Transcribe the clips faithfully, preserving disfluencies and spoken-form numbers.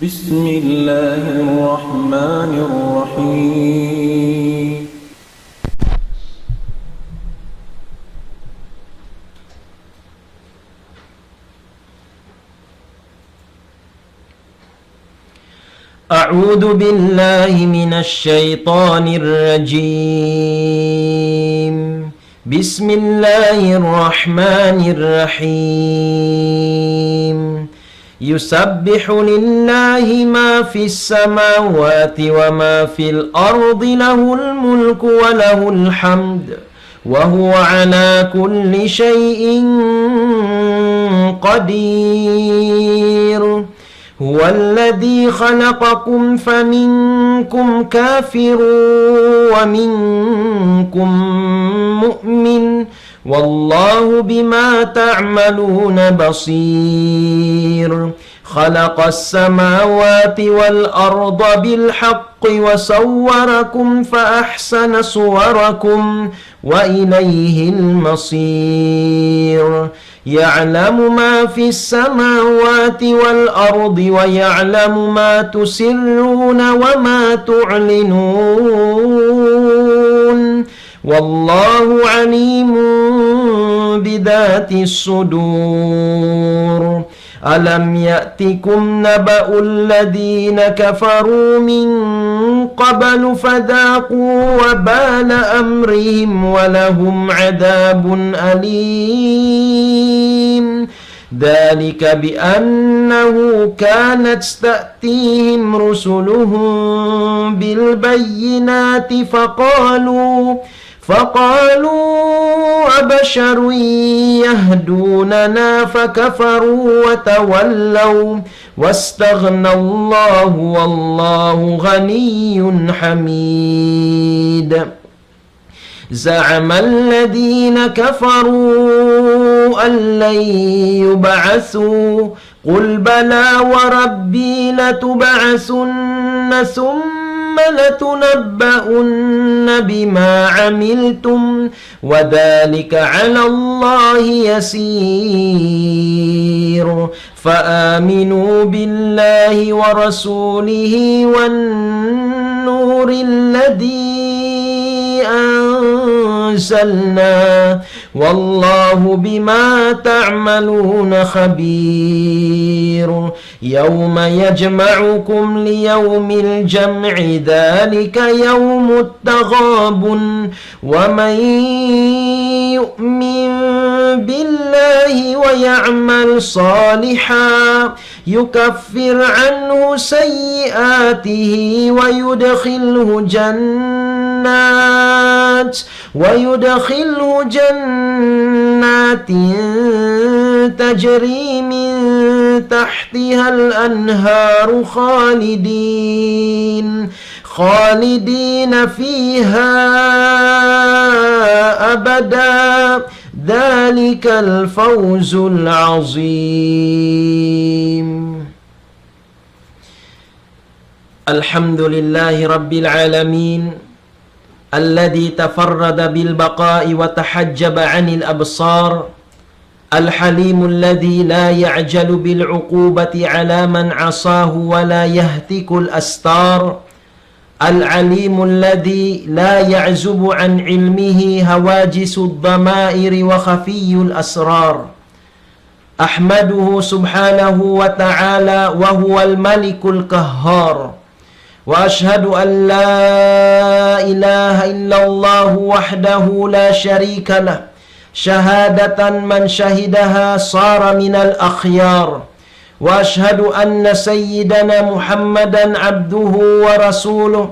بسم الله الرحمن الرحيم. أعوذ بالله من الشيطان الرجيم. بسم الله الرحمن الرحيم. يسبح لله ما في السماوات وما في الأرض، له الملك وله الحمد، وهو على كل شيء قدير. هو الذي خلقكم فمنكم كافر ومنكم مؤمن، والله بما تعملون بصير. خلق السماوات والأرض بالحق وصوركم فأحسن صوركم وإليه المصير. يعلم ما في السماوات والأرض ويعلم ما تسرون وما تعلنون، والله عليم بذات الصدور. ألم يأتكم نبأ الذين كفروا من قبل فذاقوا وبال أمرهم ولهم عذاب أليم. ذلك بأنه كانت تأتيهم رسلهم بالبينات فقالوا فقالوا أبشر يهدوننا فكفروا وتولوا واستغنى الله والله غني حميد. زعم الذين كفروا أن لن يبعثوا، قل بلى وربي لتبعثن ثم لتنبؤن بما عملتم وذلك على الله يسير. فآمنوا بالله ورسوله والنور الذي أنزلنا، والله بما تعملون خبير. يوم يجمعكم ليوم الجمع ذلك يوم التغابن، ومن يؤمن بالله ويعمل صالحا يكفر عنه سيئاته ويدخله جنات ويدخله جنات تجري من تحتها الأنهار خالدين، خالدين فيها أبدا، ذلك الفوز العظيم. الحمد لله رب العالمين، الذي تفرد بالبقاء وتحجب عن الأبصار، الحليم الذي لا يعجل بالعقوبة على من عصاه ولا يهتك الأستار، العليم الذي لا يعزب عن علمه هواجس الضمائر وخفي الأسرار. أحمده سبحانه وتعالى وهو الملك القهار، وأشهد أن لا إله إلا الله وحده لا شريك له، شهادة من شهدها صار من الأخيار، وأشهد أن سيدنا محمدا عبده ورسوله،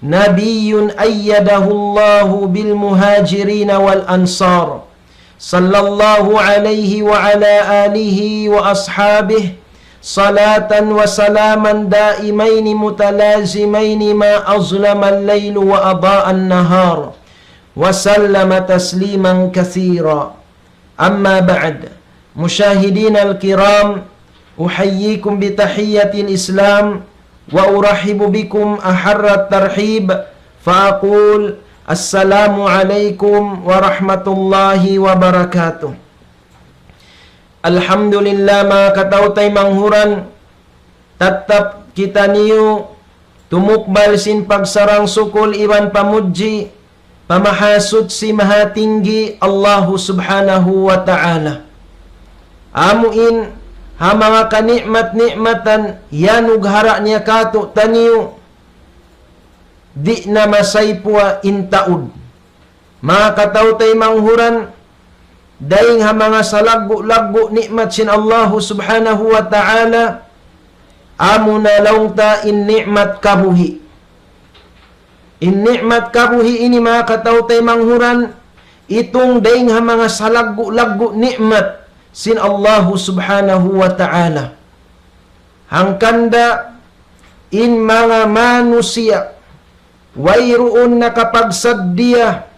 نبي أيده الله بالمهاجرين والأنصار، صلى الله عليه وعلى آله وأصحابه، صلاة وسلاما دائمين متلازمين ما أظلم الليل وأضاء النهار، وسلم تسليما كثيرا. أما بعد، مشاهدينا الكرام، أحييكم بتحية الإسلام وأرحب بكم أحر الترحيب، فأقول: السلام عليكم ورحمة الله وبركاته. Alhamdulillah, manga kataymanghuran, tattap kitaniyu tumukbal sin pagsarang-sukul iban pamudji pa Mahasuchi Mahatinggi Allahu Subhanahu wa Ta'ala. Amu in ha manga kani'mat-ni'matan iyanughara' niya kātu'niyu, di' na masaypuwa in taud. Manga kataw-taymanghuran, dayng ha manga salaggu'-laggu' ni'mat sin Allahu Subhanahu wa Ta'ala, amu na laung ta in ni'mat kabuhi'. In ni'mat kabuhi' ini, manga kataw-taymanghuran, itung dayng ha manga salaggu'-laggu' ni'mat sin Allahu Subhanahu wa Ta'ala. Hangkan da in manga manusiya' wayruun nakapagsaddiya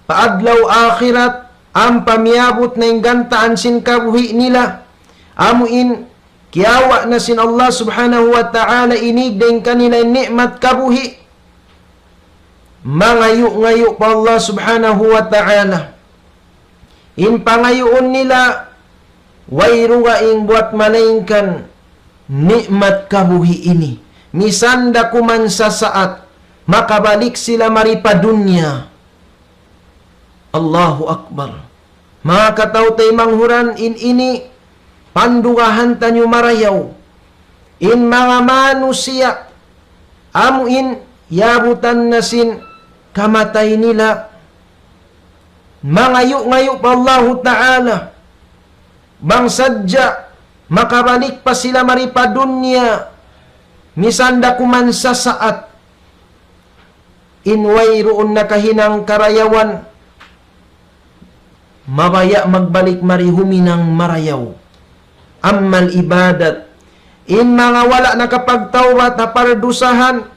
pa adlaw akhirat, ampa miyabut na in gantaan sin kabuhi' nila, amu in kiyawa' na sin Allah Subhanahu wa Ta'ala in dayng kanila in ni'mat kabuhi', mangayu'-ngayu' pa Allah Subhanahu wa Ta'ala. In pangayuun nila, way dugaing buwat malaingkan ni'mat kabuhi' ini. Misan da kuman sasaat, makabalik sila mari pa dunya. Allahu Akbar. Manga kataw-taymanghuran, in ini pandugahan taniyu marayaw. In manga manusiya', amu in yabutan na sin kamatay nila, mangayu'-ngayu' pa Allahu Ta'ala, bang sadja makabalik pa sila mari pa dunya, misan da kuman sasaat, in wayruun nakahinang karayawan, mabaya' magbalik mari huminang marayaw. Amal ibadat. In manga wala' nakapagtawbat ha pardusahan,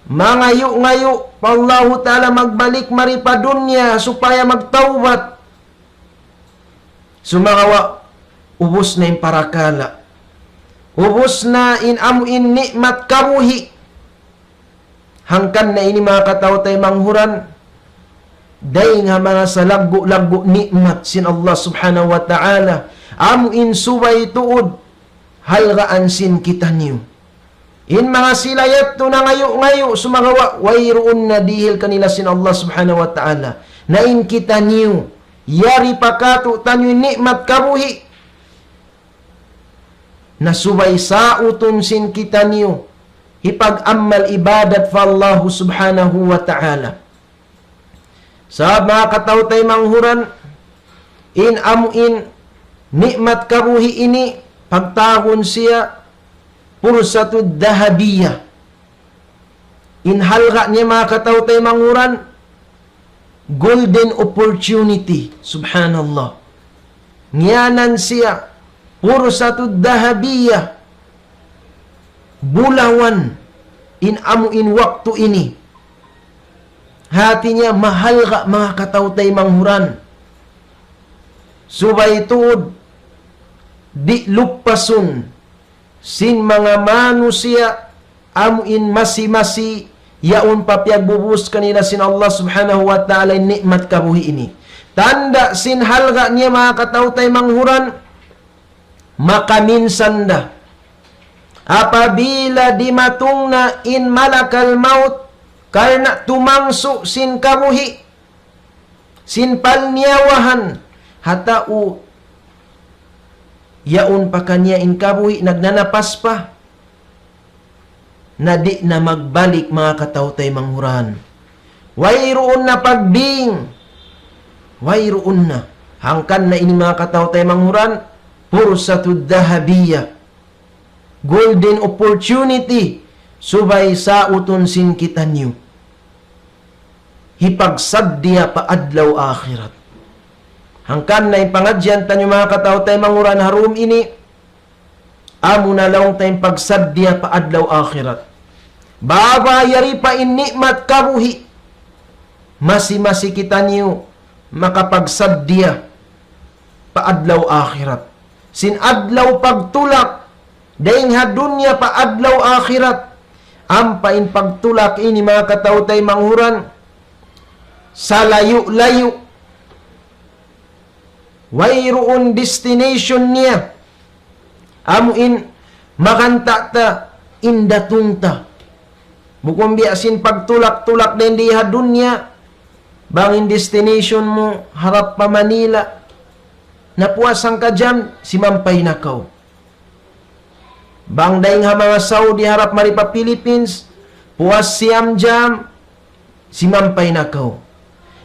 mangayu'-ngayu' pa Allahu Ta'ala magbalik mari pa dunya supaya magtawbat. Sumagawa', ubus na in parakala'. Ubus na in amu in ni'mat kabuhi'. Hangkan na ini, manga kataw-taymanghuran, dayng ha manga salaggu'-laggu' ni'mat sin Allah Subhanahu wa Ta'ala, amu in subay tuud halgaan sin kitaniyu. In manga sila yadtu nangayu'-ngayu', sumagawa' wayruun na dihil kanila sin Allah Subhanahu wa Ta'ala. Na in kitaniyu, yari pa kātu'niyu in ni'mat kabuhi', na subay sautun sin kitaniyu hipag-amal ibadat pa Allahu Subhanahu wa Ta'ala. Sabab, manga kataw-taymanghuran, in amu in ni'mat kabuhi' ini, pagtawagun siya pursatud dahabiyah. In halga' niya, manga kataw-taymanghuran, golden opportunity. Subhanallah. Ngiyanan siya pursatud dahabiyah, bulawan in amu in waktu ini. Hati niya mahalga', manga kataw-taymanghuran. Subay tuud di' luppasun sin manga manusiya' amu in masi-masi yaun pa piyagbubus kanila sin Allah Subhanahu wa Ta'ala in ni'mat kabuhi' ini. Tanda' sin halga' niya, manga kataw-taymanghuran, makaminsan da. Apabila dimatung na in malakal maut, karna' tumangsu' sin kabuhi', sin palniyawahan, ha tau yaun pa kaniya in kabuhi', nagnanapas pa, na di' na magbalik, manga kataw-taymanghuran. Wayruun na pagding. Wayruun na. Hangkan na ini, manga kataw-taymanghuran, pursatud dahabiyah. Golden opportunity. Subay sautun sin kitaniyu hipagsaddiya pa adlaw akhirat. Hangkan na in pangadjian taniyu, manga kataw-taymanghuran, ha dum ini, amu na laung ta in pagsaddiya pa adlaw akhirat. Baba yari pa in ni'mat kabuhi', masi-masi kitaniyu makapagsaddiya pa adlaw akhirat. Sin adlaw pagtulak, dayng ha dunya pa adlaw akhirat. Ampa in pagtulak ini, manga kataw-taymanghuran, salayu'-layu'. Wayruun destination niya. Amu in Maganta' ta in datung ta. Bukun biya' sin pagtulak-tulak dayn di ha dunya, bang in destination mu harap pa Manila, na puas hangka jam, simampay na kaw. Bang dayn ha manga Saudi harap mari pa Philippines, puas siyam jam, simampay na kaw.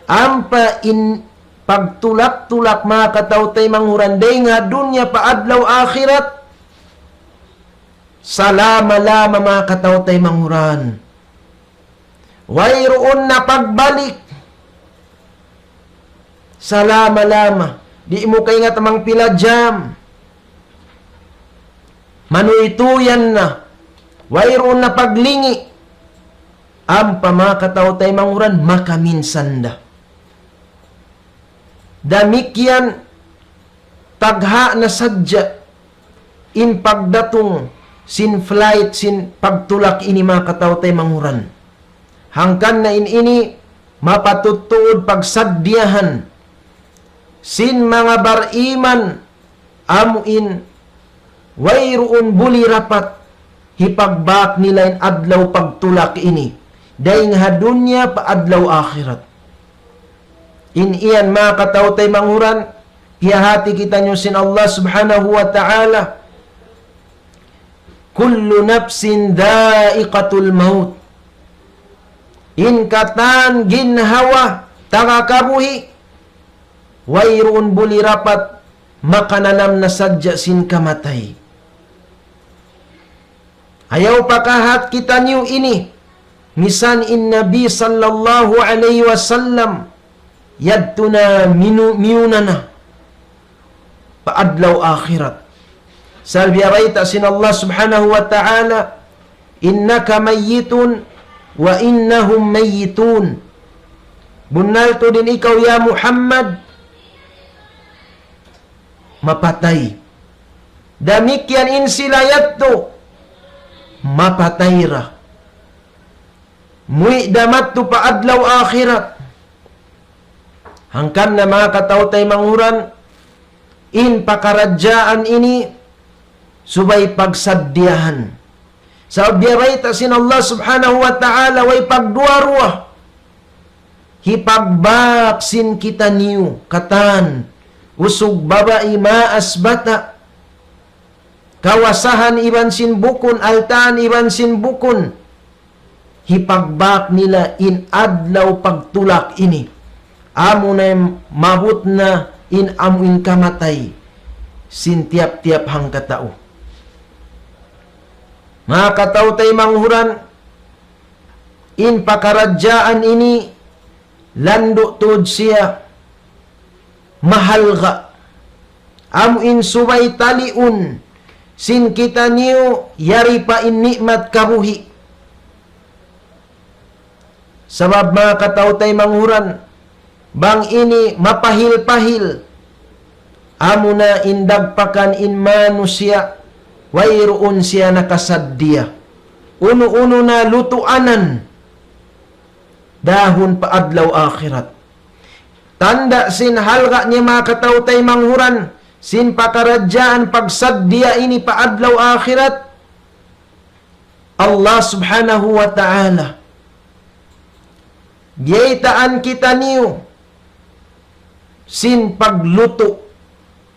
Ampa in pagtulak-tulak manga kataw-taymanghuran dayn ha dunya pa adlaw akhirat, salama-lama manga kataw-taymanghuran. Wayruun na pagbalik. Salama-lama. Di' mu kaingat bang pila jam. Manuytuyan na. Wayruun na paglingi'. Ampa manga kataw-taymanghuran, makaminsan da. Damikkiyan tagha' na sadja in pagdatung sin flight sin pagtulak ini manga kataw-taymanghuran. Hangkan na in ini mapatut tuud pagsaddiyahan sin manga bariman amu in wayruun buli rapat hipagbak nila in adlaw pagtulak ini. Dayn ha dunya pa adlaw akhirat. In iyan manga kataw-taymanghuran, piyahati kitaniyu sin Allah Subhanahu wa Ta'ala, كل نفس ذائقة الموت. In katan ginhawa taga kabuhi', wayruun buli rapat makananam na sadja sin kamatay. Ayaw pakahat kitaniyu ini, misan in Nabi sallallahu alayhi wasallam, yadtu na minu-, miyuna na pa adlaw akhirat. Sa' biya' bayta' sin Allah Subhanahu wa Ta'ala, إنك ميت وإنهم ميتون. Bunnal tuud in ikaw, ya Muhammad, mapatay. Damikkiyan in sila yadtu, mapatay ra. Muwi' da madtu pa adlaw akhirat. Hangkan na manga kataw-taymanghuran, in pakaradjaan ini subay pagsaddiyahan. Sabab biya' bayta' sin Allah Subhanahu wa Ta'ala, way pagduwa-ruwa. Hipagbak sin kitaniyu katan, usug babai maas bata', kawasahan iban sin bukun, altaan iban sin bukun. Hipagbak nila in adlaw pagtulak ini. Amu na in maabut na in amu in kamatay sin tiyap-tiyap hangkatau. Manga kataw-taymanghuran, in pakaradjaan ini landu' tuud siya mahalga'. Amu in subay taliun sin kitaniyu yari pa in ni'mat kabuhi'. Sabab manga kataw-taymanghuran, bang ini mapahil-pahil, amu na in dagpakan in manusiya', wayruun siya nakasaddiya. Unu-unu na lutuanan, dahun pa adlaw akhirat. Tanda' sin halga' niya manga kataw-taymanghuran, sin pakaradjaan pagsaddiya ini pa adlaw akhirat, Allah Subhanahu wa Ta'ala, biyaytaan kitaniyu sin paglutu'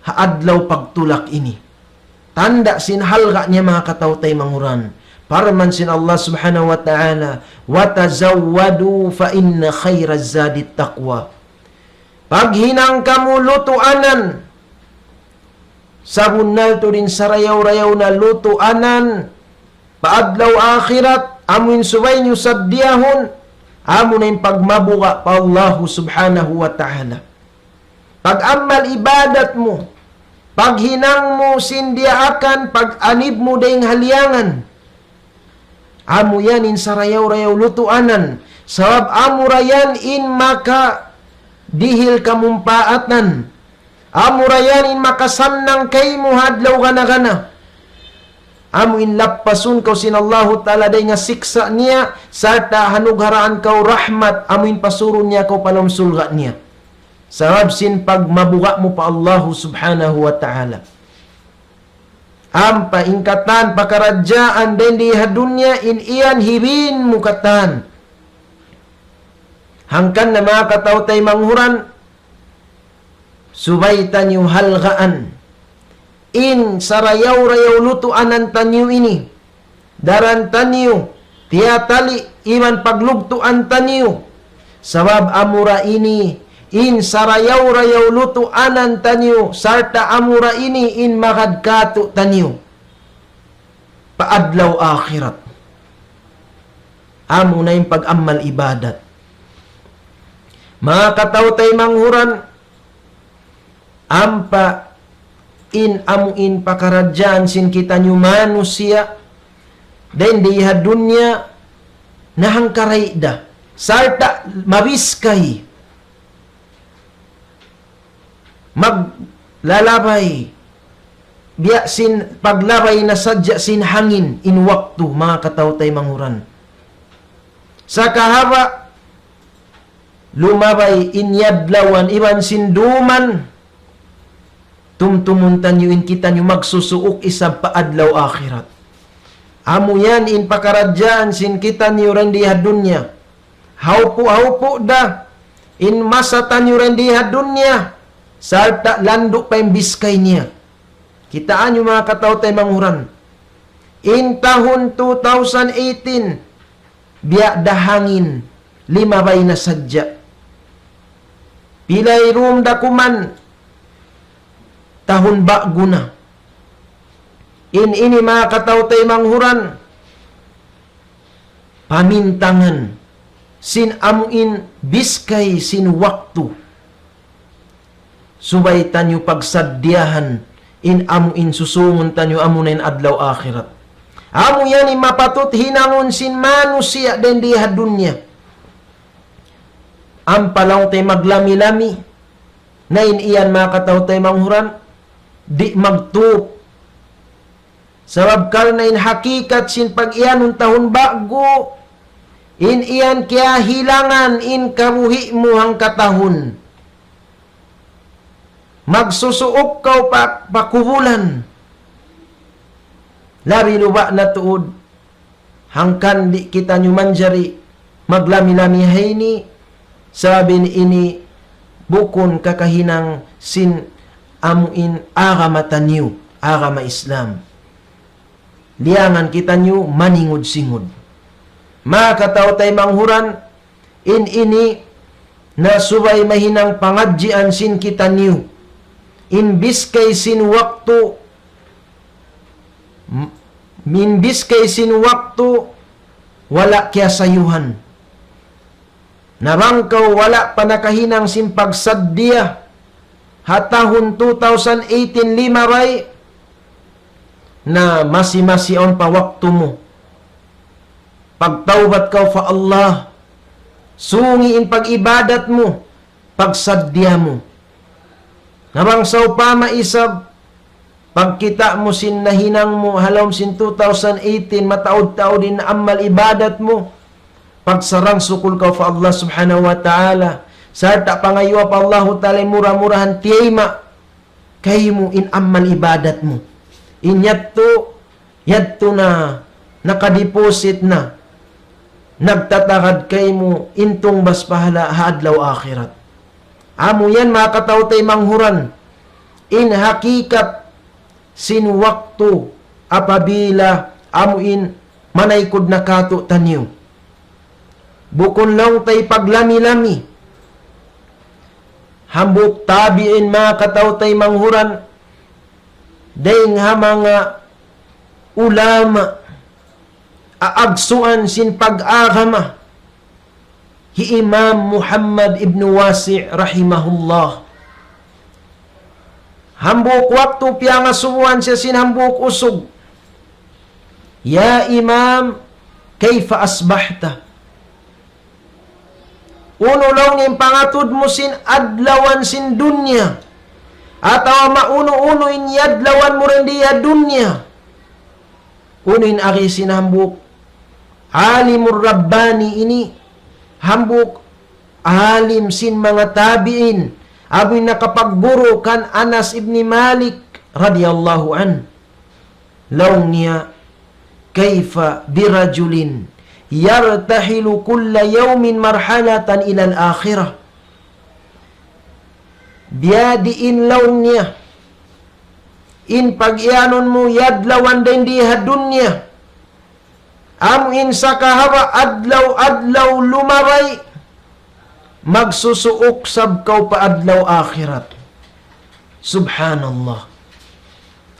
ha adlaw pagtulak ini. Tanda' sin halga' niya manga kataw-taymanghuran. Parman sin Allah Subhanahu wa Ta'ala, وتزودوا فإن خير الزاد التقوى. Paghinang kamu lutuanan, sabunnal tuud in sarayaw-rayaw na lutuanan pa adlaw akhirat, amu in subay niyu saddiyahun, amu na in pagmabuga' pa Allahu Subhanahu wa Ta'ala. Pag-amal ibadat mu, paghinang mu sin diyaakan, pag-anib mu dayng ha liyangan. Amu yan in sarayaw-rayaw lutuanan. Sabab amu ra yan in makadihil kamumpaatan. Amu ra yan in makasannang kaymu ha adlaw gana-gana. Amu in lappasun kaw sin Allahu Ta'ala dayng ha siksa' niya, sarta' hanugharaan kaw rahmat, amu in pasurun niya kaw pa lawm surga' niya. Sabab sin pagmabuga' mu pa Allahu Subhanahu wa Ta'ala. Ampa in katan pakaradjaan dayn di ha dunya in iyan hibin mu katan. Hangkan na manga kataw-taymanghuran, subay taniyu halgaan in sarayaw-rayaw lutuanan taniyu ini. Daran taniyu, tiyatali iban paglugtuan taniyu. Sabab amura ini in sarayaw-rayaw lutuanan taniyu, sarta' amura ini in magad katu' taniyu pa adlaw akhirat. Amuna in pag-amal ibadat. Manga kataw-taymanghuran, ampa in amu in pakaradjaan sin kitaniyu manusiya', dayn di ha dunya nahangkaray da. Sarta' mabiskay. Maglalabay. Biya' sin paglabay na sadja sin hangin in waktu, manga kataw-taymanghuran. Sakahaba' lumabay in yadlawan iban sin duman, tumtumun taniyu in kitaniyu magsusuuk isab pa adlaw akhirat. Amu yan in pakaradjaan sin kitaniyu dayn di ha dunya. Hawpu'-hawpu' da in masa taniyu dayn di ha dunya, sarta' landu' pa in biskay niya. Kitaa niyu manga kataw-taymanghuran. In tahun two thousand eighteen, biya' da hangin, limabay na sadja. Pilay rum da kuman, tahun ba'gu na. In ini manga kataw-taymanghuran, pamintangan sin amu in biskay sin waktu. Subay taniyu pagsaddiyahan in amu in susungun taniyu amuna in adlaw akhirat. Amu yan in mapatut hinangun sin manusiya' dayn di ha dunya. Ampa laung ta maglami-lami, na in iyan manga kataw-taymanghuran, di' magtup. Sabab karna' in hakikat sin pag-iyanun tahun ba'gu, in iyan kiyahilangan in kabuhi' mu hangkatahun. Magsusuuk kaw pa, pa kubulan. Labi luba' na tuud. Hangkan di' kitaniyu manjari maglami-lami ha ini, sabab in ini bukun kakahinang sin amu in agama taniyu, agama Islam. Liyangan kitaniyu maningud-singud. Manga kataw-taymanghuran, in ini na subay mahinang pangadjian sin kitaniyu. In biskay sin waktu, m-, in biskay sin waktu, wala' kiyasayuhan. Na bang kaw wala' pa nakahinang sin pagsaddiya ha tahun two thousand eighteen limabay, na masi-masi awn pa waktu mu. Pagtawbat kaw pa Allah, sungi in pag-ibadat mu, pagsaddiya mu. Na bang sawpama isab, pagkita' mu sin nahinang mu ha lawm sin two thousand eighteen, mataud-taud in amal ibadat mu, pagsarang-sukul kaw pa Allah Subhanahu wa Ta'ala, sarta' pangayuwa pa Allahu Ta'ala mura-murahan tiyayma' kaymu in amal ibadat mu. In yadtu, yadtu na nakadeposit na, nagtatagad kaymu in tungbas pahala' ha adlaw akhirat. Amu yan manga kataw-taymanghuran, in hakikat sin waktu apabila amu in manaykud na katu'taniyu. Bukun laung ta paglami-lami. Hambuuk tabi'in manga kataw-taymanghuran, dayng ha manga ulama, aagsuan sin pag-agama, hi Imam Muhammad ibn Wasi' rahimahullah. Hambuuk waktu piyangasubuhan siya sin hambuuk usug. "Ya Imam, kayfa asbahta?" Unu laung in pangatud mu sin adlawan sin dunya? Atawa maunu-unu in yadlawan mu dayn di ha dunya? Unu in agi sin hambuuk alimur rabbani ini, hambuuk alim sin manga tabi'in, amu in nakapagguru kan Anas ibn Malik radiyallahu anhu. Laung niya, كيف برجل يرتحل كل يوم مرحلة إلى الآخرة. Biyadiin laung niya, in pag-iyanun mu yadlawan dayn di ha dunya. Amu in sakahaba' adlaw-adlaw lumabay, magsusuuk sab kaw pa adlaw akhirat. Subhanallah.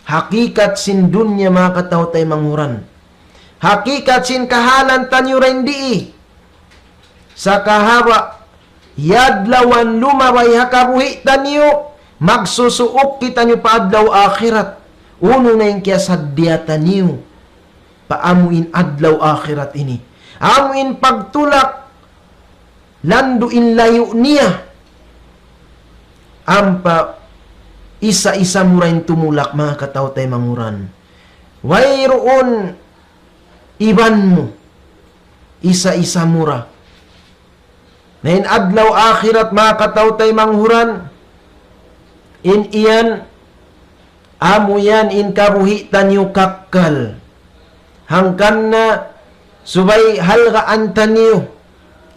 Hakikat sin dunya, manga kataw-taymanghuran. Hakikat sin kahalan taniyu dayn di. Sakahaba' yadlawan lumabay ha kabuhi' taniyu, magsusuuk kitaniyu pa adlaw akhirat. Unu na in kiyasaddiya taniyu pa amu in adlaw akhirat ini. Amu in pagtulak, landu' in layu' niya. Ampa isa-isa mu ra in tumulak, manga kataw-taymanghuran. Wayruun iban mu. Isa-isa mu ra. Na in adlaw akhirat, manga kataw-taymanghuran, in yan, amu yan in kabuhi' taniyu kakkal. Hangkan na subay halgaan taniyu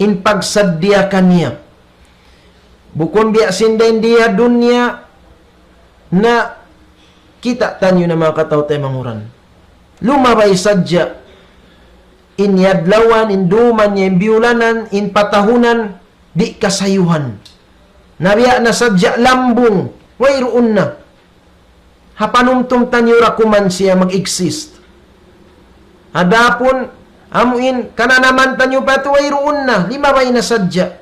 in pagsaddiya kaniya. Bukun biya' sin dayn di ha dunya, na kita' taniyu na, manga kataw-taymanghuran. Lumabay sadja in yadlawan, in duman niya, in biyulanan, in patahunan, di' kasayuhan. Na biya' na sadja lambung, wayruun na. Ha panumtum taniyu ra kuman siya mag-exist. Adapun amu in kananaman taniyu pa yadtu, wayruun na, limabay na sadja.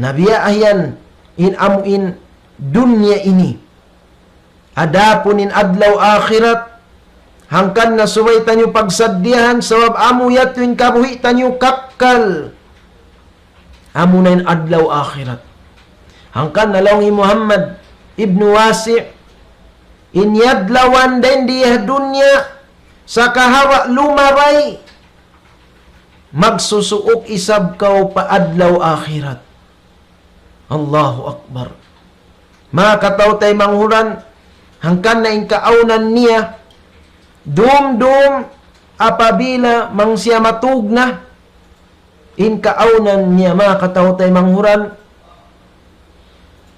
Na biya' yan in amu in dunya ini. Adapun in adlaw akhirat, hangkan na subay taniyu pagsaddiyahan, sabab amu yadtu in kabuhi' taniyu kakkal. Amu na in adlaw akhirat. Hangkan na laung hi Muhammad ibn Wasi', in yadlawan dayn di ha dunya, sakahaba' lumabay, magsusuuk isab kaw pa adlaw akhirat. Allahu Akbar. Manga kataw-taymanghuran, hangkan na in kaawnan niya, dum-dum apabila bang siya matug na, in kaawnan niya, manga kataw-taymanghuran,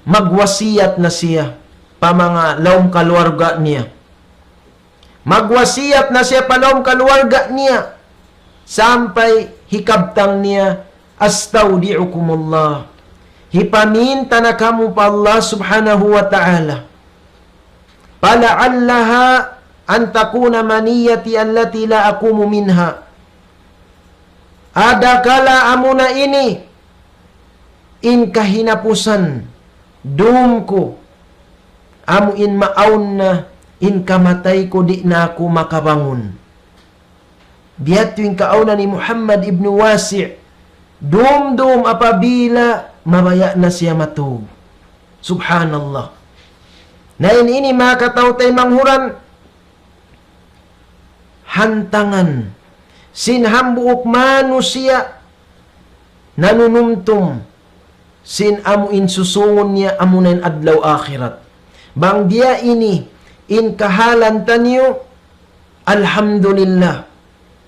magwasiyat na siya pa manga lawm kaluwarga niya. Magwasiyat na siya pa lawm kaluwarga niya. Sampay hikabtang niya, "أستودعكم الله." Hipaminta na kamu pa Allah Subhanahu wa Ta'ala. "فلعلها أن تكون منيتي التي لا أقوم منها." Adakala amuna ini in kahinapusan dum ku, amu in maawn na in kamatay ku, di' na aku makabangun. Biya' ha yan in kaawnan ni Muhammad ibn Wasi', dum-dum apabila mabaya' na siya matug. Subhanallah. Na in ini, manga kataw-taymanghuran, hantangan sin hambuuk manusiya' nanunumtum sin amu in susūngun niya, amuna in adlaw akhirat. Bang biya' ini in kahalan taniyu, alhamdulillah,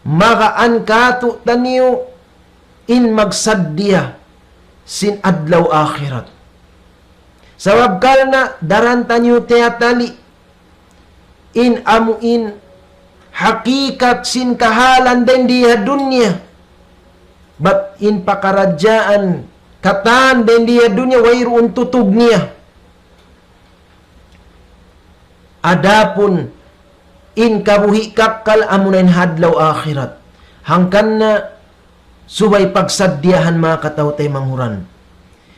magaan kātu'niyu in magsaddiya sin adlaw akhirat. Sabab karna' daran taniyu tiyatali' in amu in hakikat sin kahalan dayn di ha dunya. Bat in pakaradjaan katan dayn di ha dunya, wayruun tutug niya. Adapun in kabuhi' kakkal, amuna in ha adlaw akhirat. Hangkan na subay pagsaddiyahan, manga kataw-taymanghuran.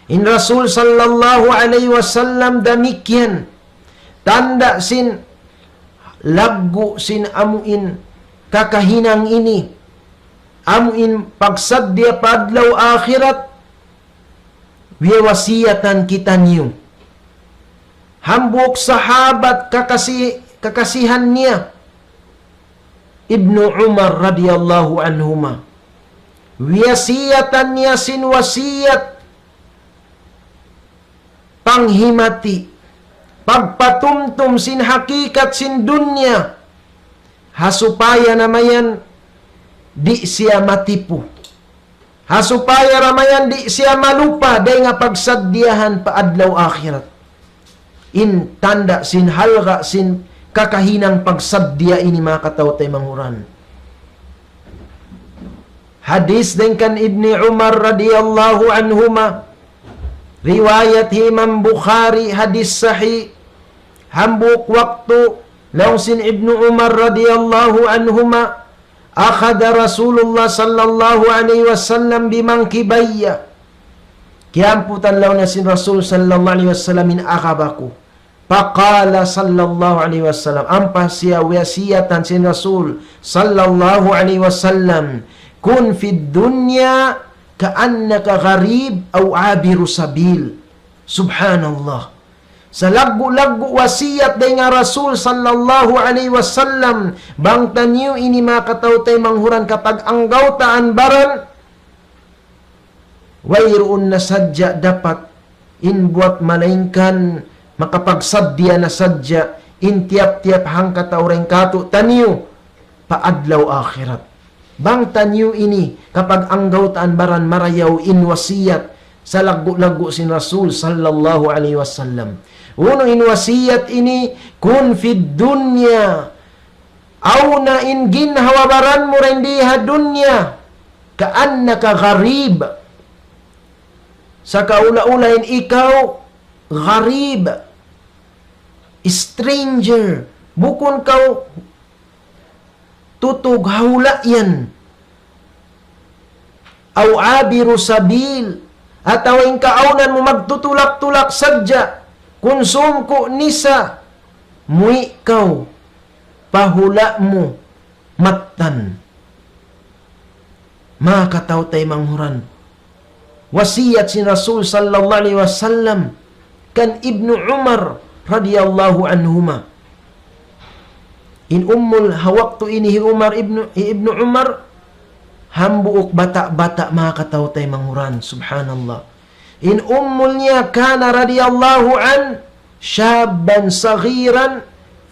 In Rasul sallallahu alayhi wasallam damikkiyan, tanda' sin laggu' sin amu in kakahinang ini, amu in pagsaddiya pa adlaw akhirat, wiyawasiyatan kitaniyu. Hambuuk sahabat kakasi-, kakasihan niya, Ibnu Umar radiyallahu anhuma. Wiyasiyatan niya sin wasiyat panghimati. pagpatumtum sin hakikat sin dunya, ha supaya namayan di' siya matipu. Ha supaya namayan di' siya malupa dayn ha pagsaddiyahan pa adlaw akhirat. In tanda' sin halga' sin kakahinang pagsaddiya ini, manga kataw-taymanghuran, manga kataw-taymanghuran. Hadis dayn kan Ibni Umar radiyallahu anhuma. Riwayat hi Imam Bukhari, hadis sahih. Hambuuk waktu, laung sin Ibnu Umar radiyallahu anhuma, أخذ رسول الله صلى الله عليه وسلم بمنكبي. Kiyamputan laung niya sin Rasul sallallahu alayhi wasallam in agaba ku. فقال صلى الله عليه وسلم, ampa siya wasiyatan sin Rasul sallallahu alayhi wasallam, كن في الدنيا كأنك غريب أو عابر سبيل. Subhanallah. Salaggu'-laggu' wasiyat dayn ha Rasul sallallahu alayhi wasallam, bang taniyu ini, manga kataw-taymanghuran, kapag-anggawtaan baran, wayruun na sadja dapat in buwat malaingkan makapagsaddiya na sadja in tiyap-tiyap hangkatau dayn kātu'niyu pa adlaw akhirat. Bang taniyu ini kapag-anggawtaan baran marayaw in wasiyat salaggu'-laggu' sin Rasul sallallahu alayhi wasallam. Unu in wasiyat ini, كن في الدنيا. Awn na in ginhawa-baran mu dayn di ha dunya, كأنك غريب. Sakaula-ula in ikaw gharib, stranger, bukun kaw tutug ha hula' yan. أو عابر سبيل, atawa in kaawnan mu magtutulak-tulak sadja, kunsum ku nisa, muwi' kaw pa hula' mu mattan. Manga kataw-taymanghuran, wasiyat sin Rasul sallallahu alayhi wasallam kan Ibnu Umar radiyallahu anhuma. In umul ha waktu ini hi Umar ibnu, hi Ibnu Umar, hambuuk bata'-bata', manga kataw-taymanghuran, subhanallah. In umul niya, كان رضي الله عنه شابا صغيرا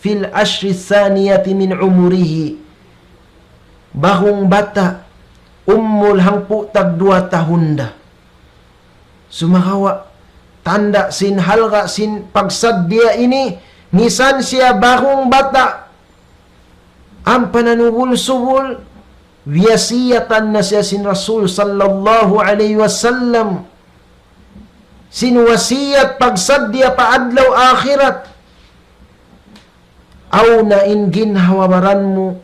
في العشر الثانية من عمره. Bahung bata', umul hangpu' tagduwa tahun da. Sumagawa', tanda' sin halga' sin pagsaddiya ini, misan siya bahung bata', ampa nanubul-subul, wiyasiyatan na siya sin Rasul sallallahu alayhi wasallam sin wasiyat pagsaddiya pa adlaw akhirat. Awn na in ginhawa-baran mu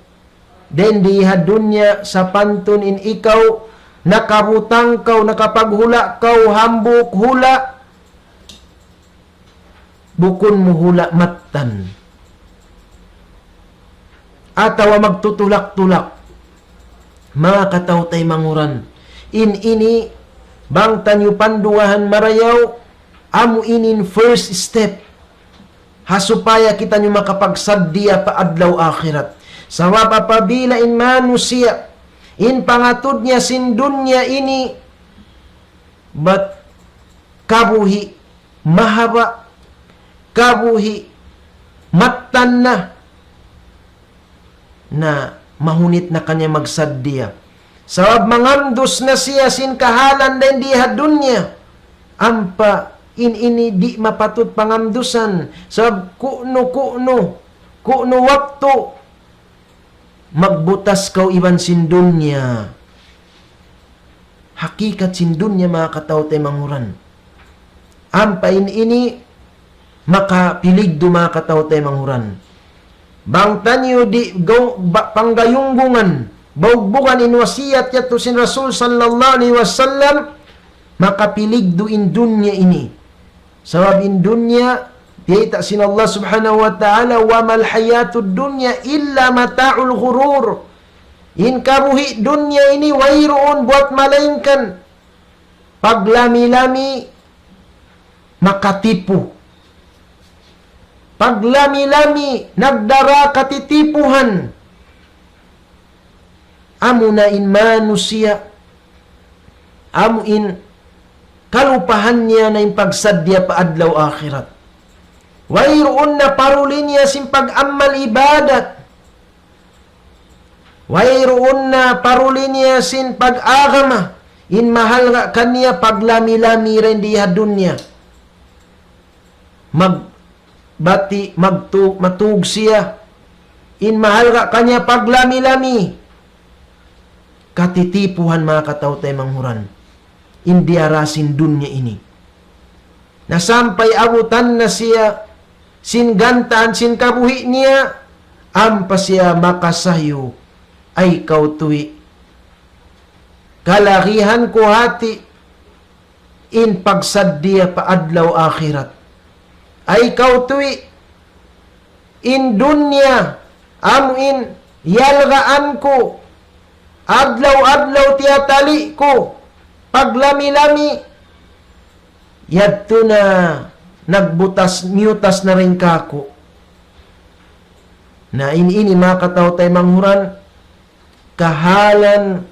dayn di ha dunya, sapantun in ikaw nakabutang kaw, nakapaghula' kaw hambuuk hula', bukun mu hula' mattan atawa magtutulak-tulak. Manga kataw-taymanghuran, in ini bang taniyu pandugahan marayaw, amu ini in first step ha supaya kitaniyu makapagsaddiya pa adlaw akhirat. Sabab apabila in manusiya', in pangatud niya sin dunya ini, bat kabuhi' mahaba', kabuhi' mattan na, na mahunit na kaniya magsaddiya. Sabab mangamdus na siya sin kahalan dayn di ha dunya. Ampa in ini di' mapatut pangamdusan. Sabab ku'nu-ku'nu, ku'nu waktu magbutas kaw iban sin dunya. Hakikat sin dunya, manga kataw-taymanghuran. Ampa in ini makapiligdu, manga kataw-taymanghuran. Bang taniyu di' gaw-, ba-, panggayunggungan, baugbugan in wasiyat yadtu sin Rasul sallallahu alayhi wasallam, makapiligdu in dunya ini. Sabab in dunya, biyayta' sin Allah subhanahu wa ta'ala, وما الحياة الدنيا إلا متاع الغرور. In kabuhi' dunya ini wayruun buwat malaingkan paglami-lami makatipu. Paglami-lami nagdara katitipuhan. Amuna in manusiya', amu in kalupahan niya na in pagsaddiya pa adlaw akhirat. Wayruun na paruli niya sin pag-amal ibadat. Wayruun na paruli niya sin pag-agama. In mahalga' kaniya paglami-lami dayn di ha dunya. Magbati', magtu-, matug siya. In mahalga' kaniya paglami-lami. Katitipuhan, manga kataw-taymanghuran. In diyara sin dunya ini. Na sampay abutan na siya sin gantaan sin kabuhi' niya, ampa siya makasayu, ay kaw tuwi'. Kalagihan ku hati in pagsaddiya pa adlaw akhirat. Ay kaw tuwi', in dunya, amu in yalgaan ku, adlaw-adlaw tiyatali' ku, paglami-lami, yadtu na nagbutas, miyutas na dayn kāku'. Na in ini, manga kataw-taymanghuran, kahalan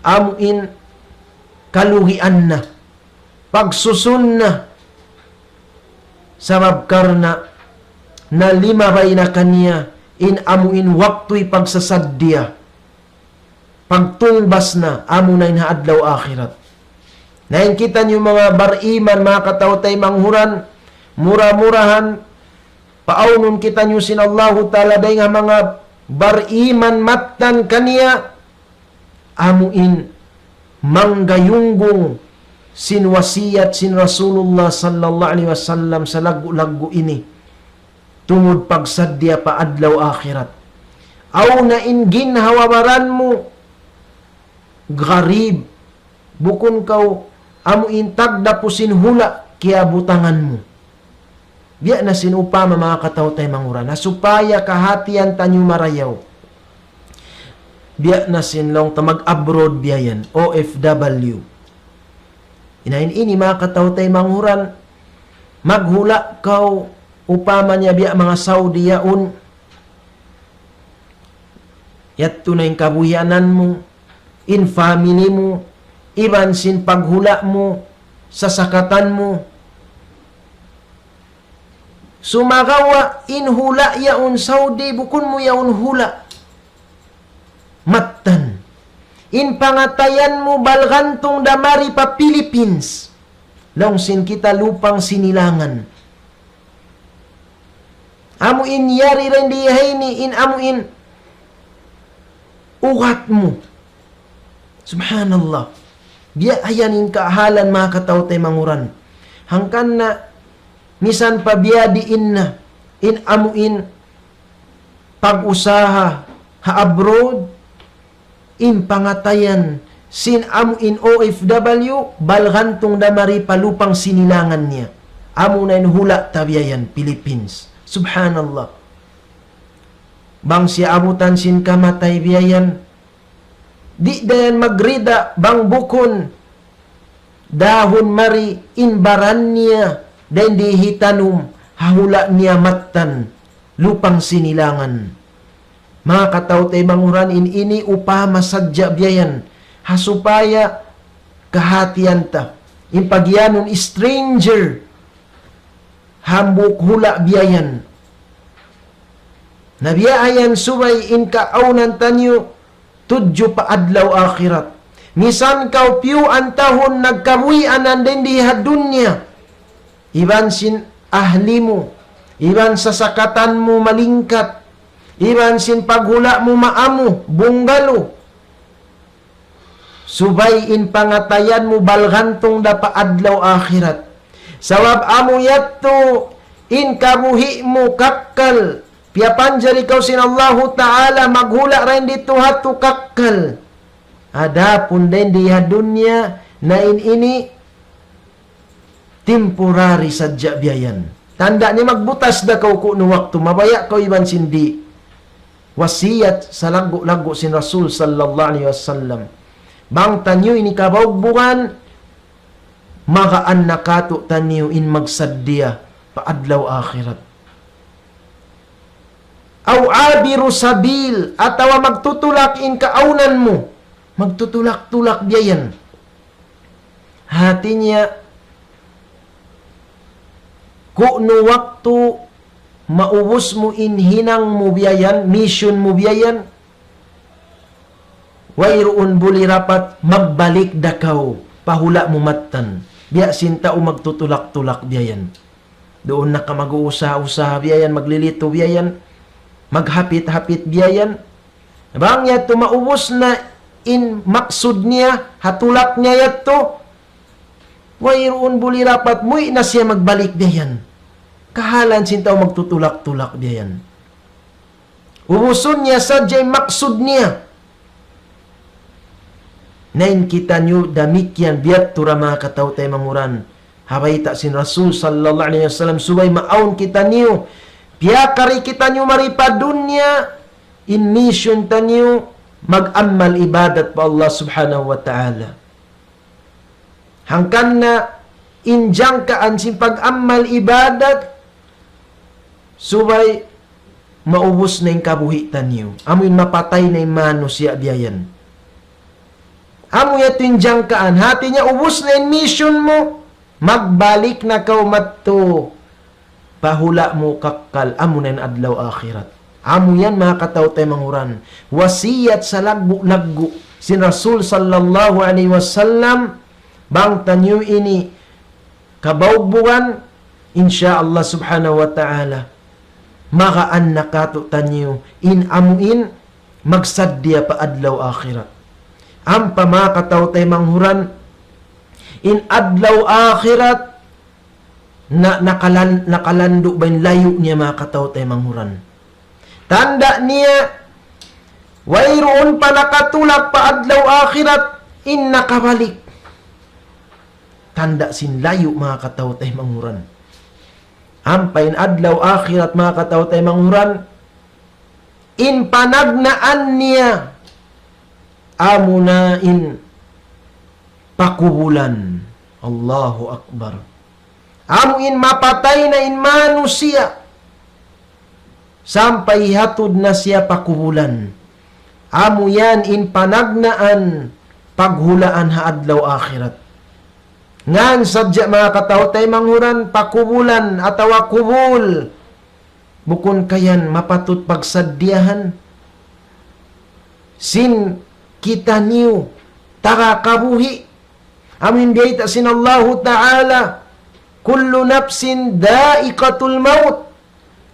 amu in kalugian na, pagsusun na, sabab karna' nalimabay na kaniya in amu in waktu ipagsasaddiya. Pagtungbas na, amu na in ha adlaw akhirat. Na in kitaniyu manga bariman, manga kataw-taymanghuran, mura-murahan, paawnun kitaniyu sin Allahu Ta'ala dayn ha manga bariman mattan kaniya, amu in manggayunggung sin wasiyat sin Rasulullah sallallahu alayhi wasallam salaggu'-laggu' ini. Tungud pagsaddiya pa adlaw akhirat. Awn na in ginhawa-baran mu, garib. Bukun kaw amu in tagdapu sin hula' kiyabutangan mu. Biya' na sin upama, manga kataw-taymanghuran. Na supaya kahatihan taniyu marayaw. Biya' na sin laung ta mag-abroad biya' yan, O F W. Na in ini, manga kataw-taymanghuran, maghula' kaw upama niya biya' manga Saudi yaun. Yadtu na in kabuhianan mu, in family mu, iban sin paghula' mu, sasakatan mu. Sumagawa' in hula' yaun Saudi, bukun mu yaun hula' mattan. In pangatayan mu balgantung da mari pa Philippines. Laung sin kita lupang sinilangan. Amu in yari dayn di ha ini, in amu in ugat mu. Subhanallah. Biya' yan in kahalan, manga kataw-taymanghuran. Hangkan na misan pa biya' diin na in amu in pag-usaha ha abroad, in pangatayan sin amu in O F W, balgantung da mari pa lupang sinilangan niya. Amu na in hula' ta biya' yan, Philippines. Subhanallah. Bang siya abutan sin kamatay biya' yan, di' da yan magrida bang bukun dahun mari in baran niya dayn di hitanum ha hula' niya mattan lupang sinilangan. Manga kataw-taymanghuran, in ini upama sadja biya' yan. Ha supaya kahatihan ta. In pagiyanun stranger, hambuuk hula' biya' yan. Na biya' yan subay in kaawnan taniyu tudju pa adlaw akhirat. Misan kaw piyuan tahun nagkabuhianan dayn di ha dunya, iban sin ahli mu, iban sasakatan mu malingkat, iban sin paghula' mu maamu, bungalo. Subay in pangatayan mu balgantung da pa adlaw akhirat. Sabab amu yadtu in kabuhi' mu kakkal. Piyapanjari kaw sin Allahu Ta'ala maghula' dayn di tuha tu kakkal. Adapun dayn di ha dunya, na in ini temporary sadja biya' yan. Tanda' niya magbutas da kaw kunu' waktu, mabaya' kaw iban sin di'. Wasiyat salaggu'-laggu' sin Rasul sallallahu alayhi wasallam. Bang taniyu ini kabaugbugan, magaan na katu' taniyu in magsaddiya pa adlaw akhirat. أو عابر سبيل, atawa magtutulak in kaawnan mu. Magtutulak-tulak biya' yan. Hati niya, kunu' waktu maubus mu in hinang mu biya' yan, mission mu biya' yan, wayruun buli rapat magbalik da kaw pa hula' mu mattan. Biya' sin tau magtutulak-tulak biya' yan. Duun na ka mag-uusaha-usaha biya' yan, maglilitu biya' yan, maghapit-hapit biya' yan. Bang yadtu maubus na in maksud niya, ha tulak niya yadtu, wayruun buli rapat, muwi' na siya magbalik biya' yan. Kahalan sin tau magtutulak-tulak biya' yan. Ubusun niya sadja in maksud niya. Na in kitaniyu damikkiyan biya' tu ra manga kataw-taymanghuran. Ha bayta' sin Rasul sallallahu alayhi wasallam, subay maawn kitaniyu. Piyakari kitaniyu mari pa dunya, in mission taniyu, mag-amal ibadat pa Allah subhanahu wa ta'ala. Hangkan na in jangkaan sin pag-amal ibadat, subay maubus na in kabuhi' taniyu. Amu in mapatay na in manusiya' biya' yan. Amu yadtu in jangkaan. Hati niya ubus na in mission mu, magbalik na kaw madtu pa hula' mu kakkal, amu na in adlaw akhirat. Amu yan manga kataw-taymanghuran. Wasiyat salaggu'-laggu' sin Rasul sallallahu alayhi wasallam, bang taniyu ini kabaugbugan, insya Allah subhanahu wa ta'ala, magaan na katu'taniyu in amu in magsaddiya pa adlaw akhirat. Ampa manga kataw-taymanghuran, in adlaw akhirat, na, nakalan-, nakalandu' ba in layu' niya manga kataw-taymanghuran. Tanda' niya, wayruun pa nakatulak pa adlaw akhirat, in nakabalik. Tanda' sin layu' manga kataw-taymanghuran. Ampa in adlaw akhirat manga kataw-taymanghuran, in panagnaan niya, amu na in pakubulan. Allahu Akbar. Amu in mapatay na in manusiya', sampay hatud na siya pakubulan. Amu yan in panagnaan paghulaan ha adlaw akhirat. Ngan sadja manga kataw-taymanghuran pakubulan atawa kubul. Bukun ka yan mapatut pagsaddiyahan sin kitaniyu taga kabuhi'. Amu in biyayta' sin Allahu Ta'ala, كل نفس ذائقة الموت.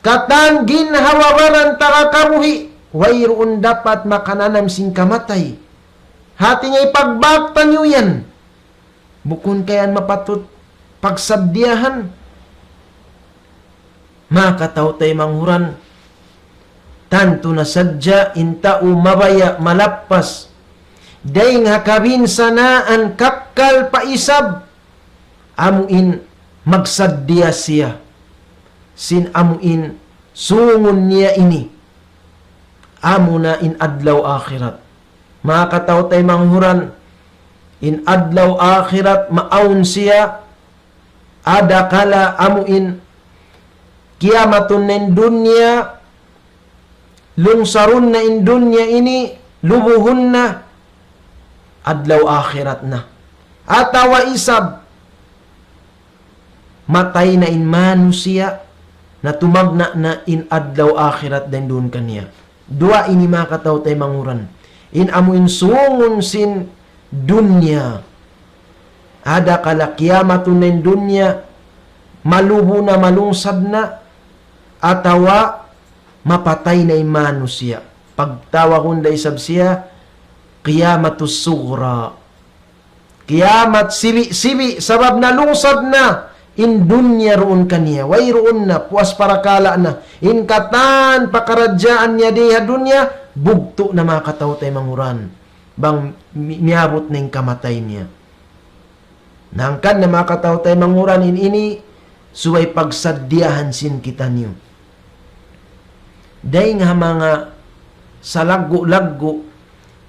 Katan ginhawa-baran taga kabuhi', wayruun dapat makananam sin kamatay. Hati niya ipagbak taniyu yan. Bukun ka yan mapatut pagsaddiyahan. Manga kataw-taymanghuran, tantu na sadja in tau mabaya' malappas dayn ha kabinsanaan kakkal pa isab, amu in magsaddiya siya sin amu in sungun niya ini, amu na in adlaw akhirat. Manga kataw-taymanghuran, in adlaw akhirat maawn siya, adakala amu in kiyamatun na in dunya, lungsarun na in dunya ini, lubuhun na, adlaw akhirat na. Atawa isab, matay na in manusiya', na tumagna' na in adlaw akhirat dayn duun kaniya. Duwa ini manga kataw-taymanghuran. In amu in sungun sin dunya. Adakala kiyamatun na in dunya, malubu na, malungsad na, atawa mapatay na in manusiya'. Pagtawagun da isab siya, qiyamatus sughra. Kiyamat sibi'-sibi', sabab nalungsad na in dunya duun kaniya. Wayruun na, puas parakala' na. In katan pakaradjaan niya di ha dunya, bugtu' na manga kataw-taymanghuran. Bang mi-, miyabut na in kamatay niya. Na hangkan na manga kataw-taymanghuran in ini, subay pagsaddiyahan sin kitaniyu. Dayn ha manga salaggu'-laggu'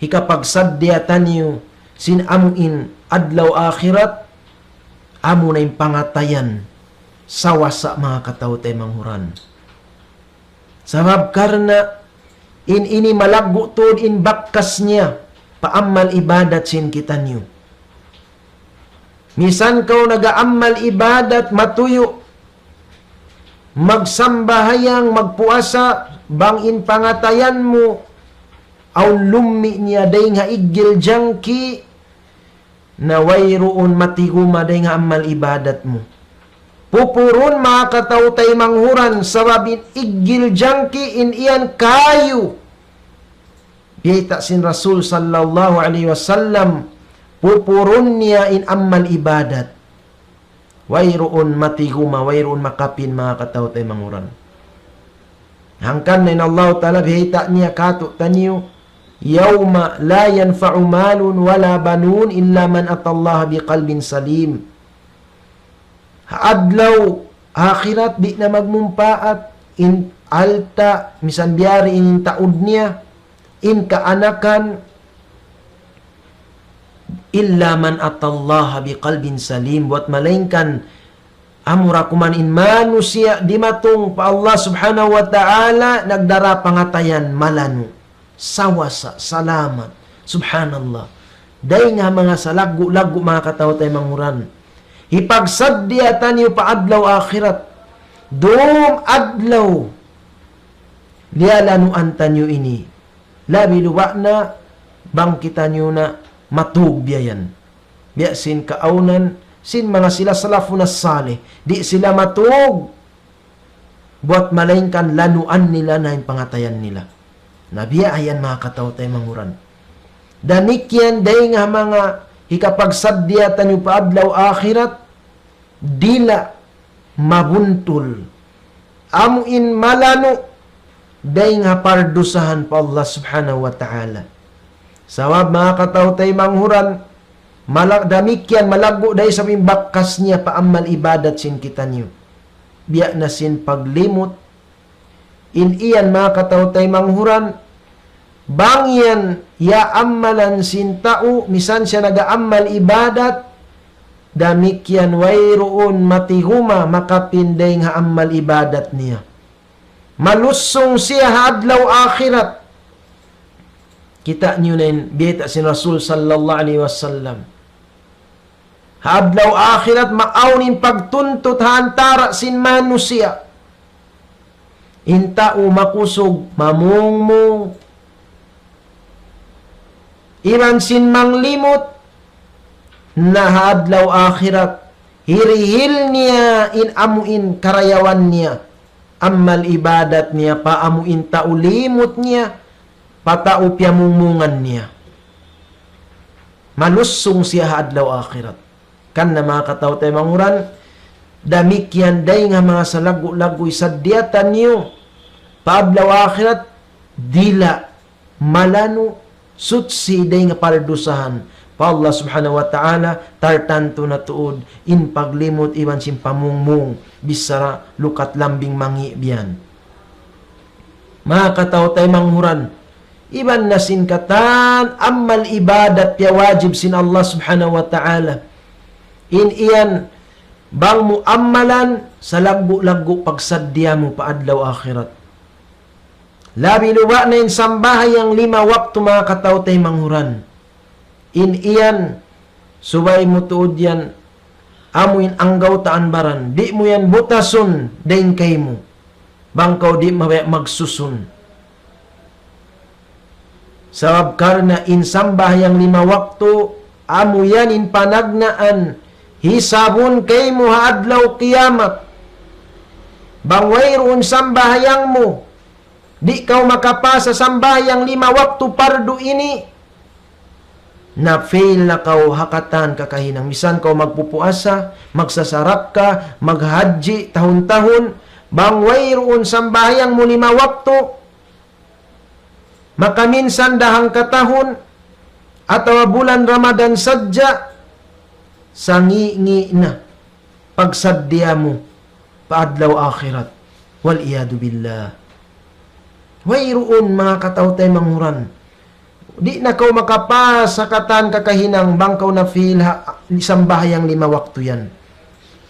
hikapagsaddiya taniyu sin amu in adlaw akhirat, amu na in pangatayan sawasa manga kataw-taymanghuran. Sabab karna' in ini malaggu' tuud in bakas niya pa amal ibadat sin kitaniyu. Misan kaw nag-aamal ibadat matuyu', magsambahayang, magpuasa, bang in pangatayan mu, awn lummi' niya dayng ha iggil jangki', na wayruun matiguma dayng ha amal ibadat mu. Pupurun manga kataw-taymanghuran, sabab in iggil jangki' in iyan kayu. Biyayta' sin Rasul sallallahu alayhi wasallam, pupurun niya in amal ibadat. Wayruun matiguma, wayruun makapin manga kataw-taymanghuran. Hangkan na in Allahu Ta'ala biyayta' niya kātu'niyu, يوم لا ينفع مال ولا بنون إلا من أتى الله بقلب سليم. Ha adlaw akhirat di' na magmumpaat in alta', misan biyari in taud niya, in kaanakan, إلا من أتى الله بقلب سليم, buwat malaingkan amura kuman in manusiya' dimatung pa Allah Subhanahu wa Ta'ala nagdara pangatayan malanu', sawasa, salamat. Subhanallah. Dayng ha manga salaggu'-laggu' manga kataw-taymanghuran. Hipagsaddiya taniyu pa adlaw akhirat. Dum adlaw liyalanuan taniyu ini. Labi luba' na bang kitaniyu na matug biya' yan. Biya' sin kaawnan sin manga sila salafun as-salih. Di' sila matug buwat malaingkan lanuan nila na in pangatayan nila. Na biya' yan manga kataw-taymanghuran. Damikkiyan dayng ha manga hikapagsaddiya taniyu pa adlaw akhirat, dila' mabuntul. Amu in malanu' dayng ha pardusahan pa Allah Subhanahu wa Ta'ala. Sabab manga kataw-taymanghuran, mala-, damikkiyan malaggu' da isab in bakas niya pa amal ibadat sin kitaniyu. Biya' na sin paglimut, in iyan manga kataw-taymanghuran, bang yan yaamalan sin tau, misan siya nag-aamal ibadat, damikkiyan wayruun matiguma makapin dayng ha amal ibadat niya. Malusung siya ha adlaw akhirat. Kita' niyu na in biyayta' sin Rasul sallallahu alayhi wasallam. Ha adlaw akhirat, maawn in pagtuntut ha antara' sin manusiya'. In tau makusug, mamungmung, iban sin manglimut, na ha adlaw akhirat, hirihil niya in amu in karayawan niya, amal ibadat niya, pa amu in tau limut niya, pa tau piyamungmungan niya. Malusung siya ha adlaw akhirat. Hangkan na manga kataw-taymanghuran, damikkiyan dayng ha manga salaggu'-laggu' isaddiya taniyu pa adlaw akhirat, dila' malanu', suchi dayng ha pardusahan pa Allah Subhanahu wa Ta'ala, tartantu na tuud in paglimut iban sin pamungmung, bichara lukat lambing mangi' biya' yan. Manga kataw-taymanghuran, iban na sin katan amal ibadat piyawajib sin Allah Subhanahu wa Ta'ala. In iyan bang mu amalan, salaggu'-laggu' pagsaddiya mu pa adlaw akhirat. Labi luba' na in sambahayang lima waktu, manga kataw-taymanghuran. In iyan, subay mu tuud yan, amu in anggawtaan baran, di' mu yan butasun dayng kaymu, bang kaw di' mabaya' magsusun. Sabab karna' in sambahayang lima waktu, amu yan in panagnaan hisabun kaymu ha adlaw kiyamat. Bang wayruun sambahayang mu, di' kaw makapasa sambahayang lima waktu pardu ini, na fail na kaw ha katan kakahinang. Misan kaw magpupuasa, magsasarakka, maghajji tahun-tahun, bang wayruun sambahayang mu lima waktu, makaminsan da hangkatahun atawa bulan Ramadan sadja, sangi'-ngi' na pagsaddiya mu pa adlaw akhirat. والعياذ بالله. Wayruun, manga kataw-taymanghuran. Di' na kaw makapasa katan kakahinang bang kaw na-fail ha sambahayang lima waktu yan.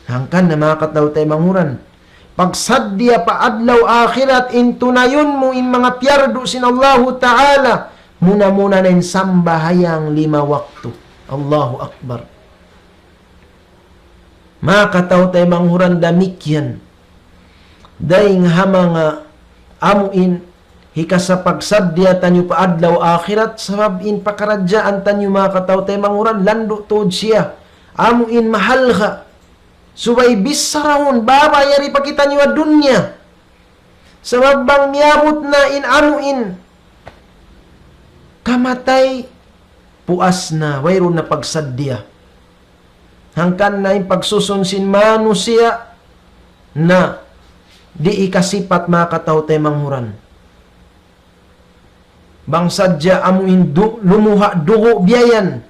Hangkan na, manga kataw-taymanghuran, pagsaddiya pa adlaw akhirat in tunayun mu in manga piyardu sin Allahu Ta'ala, muna-muna na in sambahayang lima waktu. Allahu Akbar. Manga kataw-taymanghuran, damikkiyan. Dayng ha manga amu in hikasapagsaddiya taniyu pa adlaw akhirat, sabab in pakaradjaan taniyu manga kataw-taymanghuran, landu' tuud siya. Amu in mahalga'. Subay bissarahun, babayari pa kitaniyu ha dunya. Sabab bang miyabut na in amu in kamatay, puas na, wayruun na pagsaddiya. Hangkan na in pagsusun sin manusiya' na di' hikasipat manga kataw-taymanghuran. Bang sadja amu in du-, lumuha' dugu' biya' yan.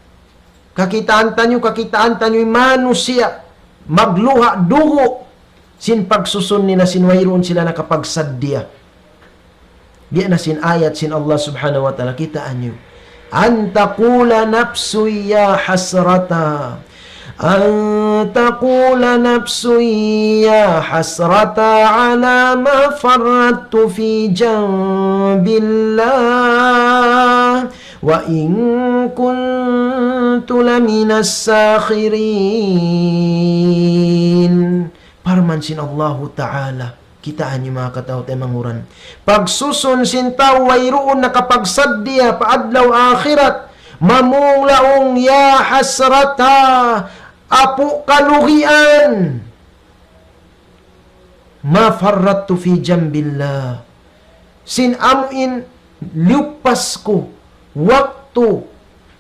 Kakitaan taniyu, kakitaan taniyu in manusiya' magluha' dugu' sin pagsusun nila sin wayruun sila nakapagsaddiya. Biya' na sin ayat sin Allah Subhanahu wa Ta'ala, kitaa niyu. أن تقول نفس يا حسرتا، أن تقول نفس يا حسرتا على ما فرطت في جنب الله وإن كنت لمن الساخرين. Parman sin Allahu Ta'ala, kitaa niyu manga kataw-taymanghuran. Pagsusun sin tau wayruun nakapagsaddiya pa adlaw akhirat, mamung laung, "Ya hasrata, apu' kalugian. Ma farrattu fi jambillah." Sin amu in liyupas ku waktu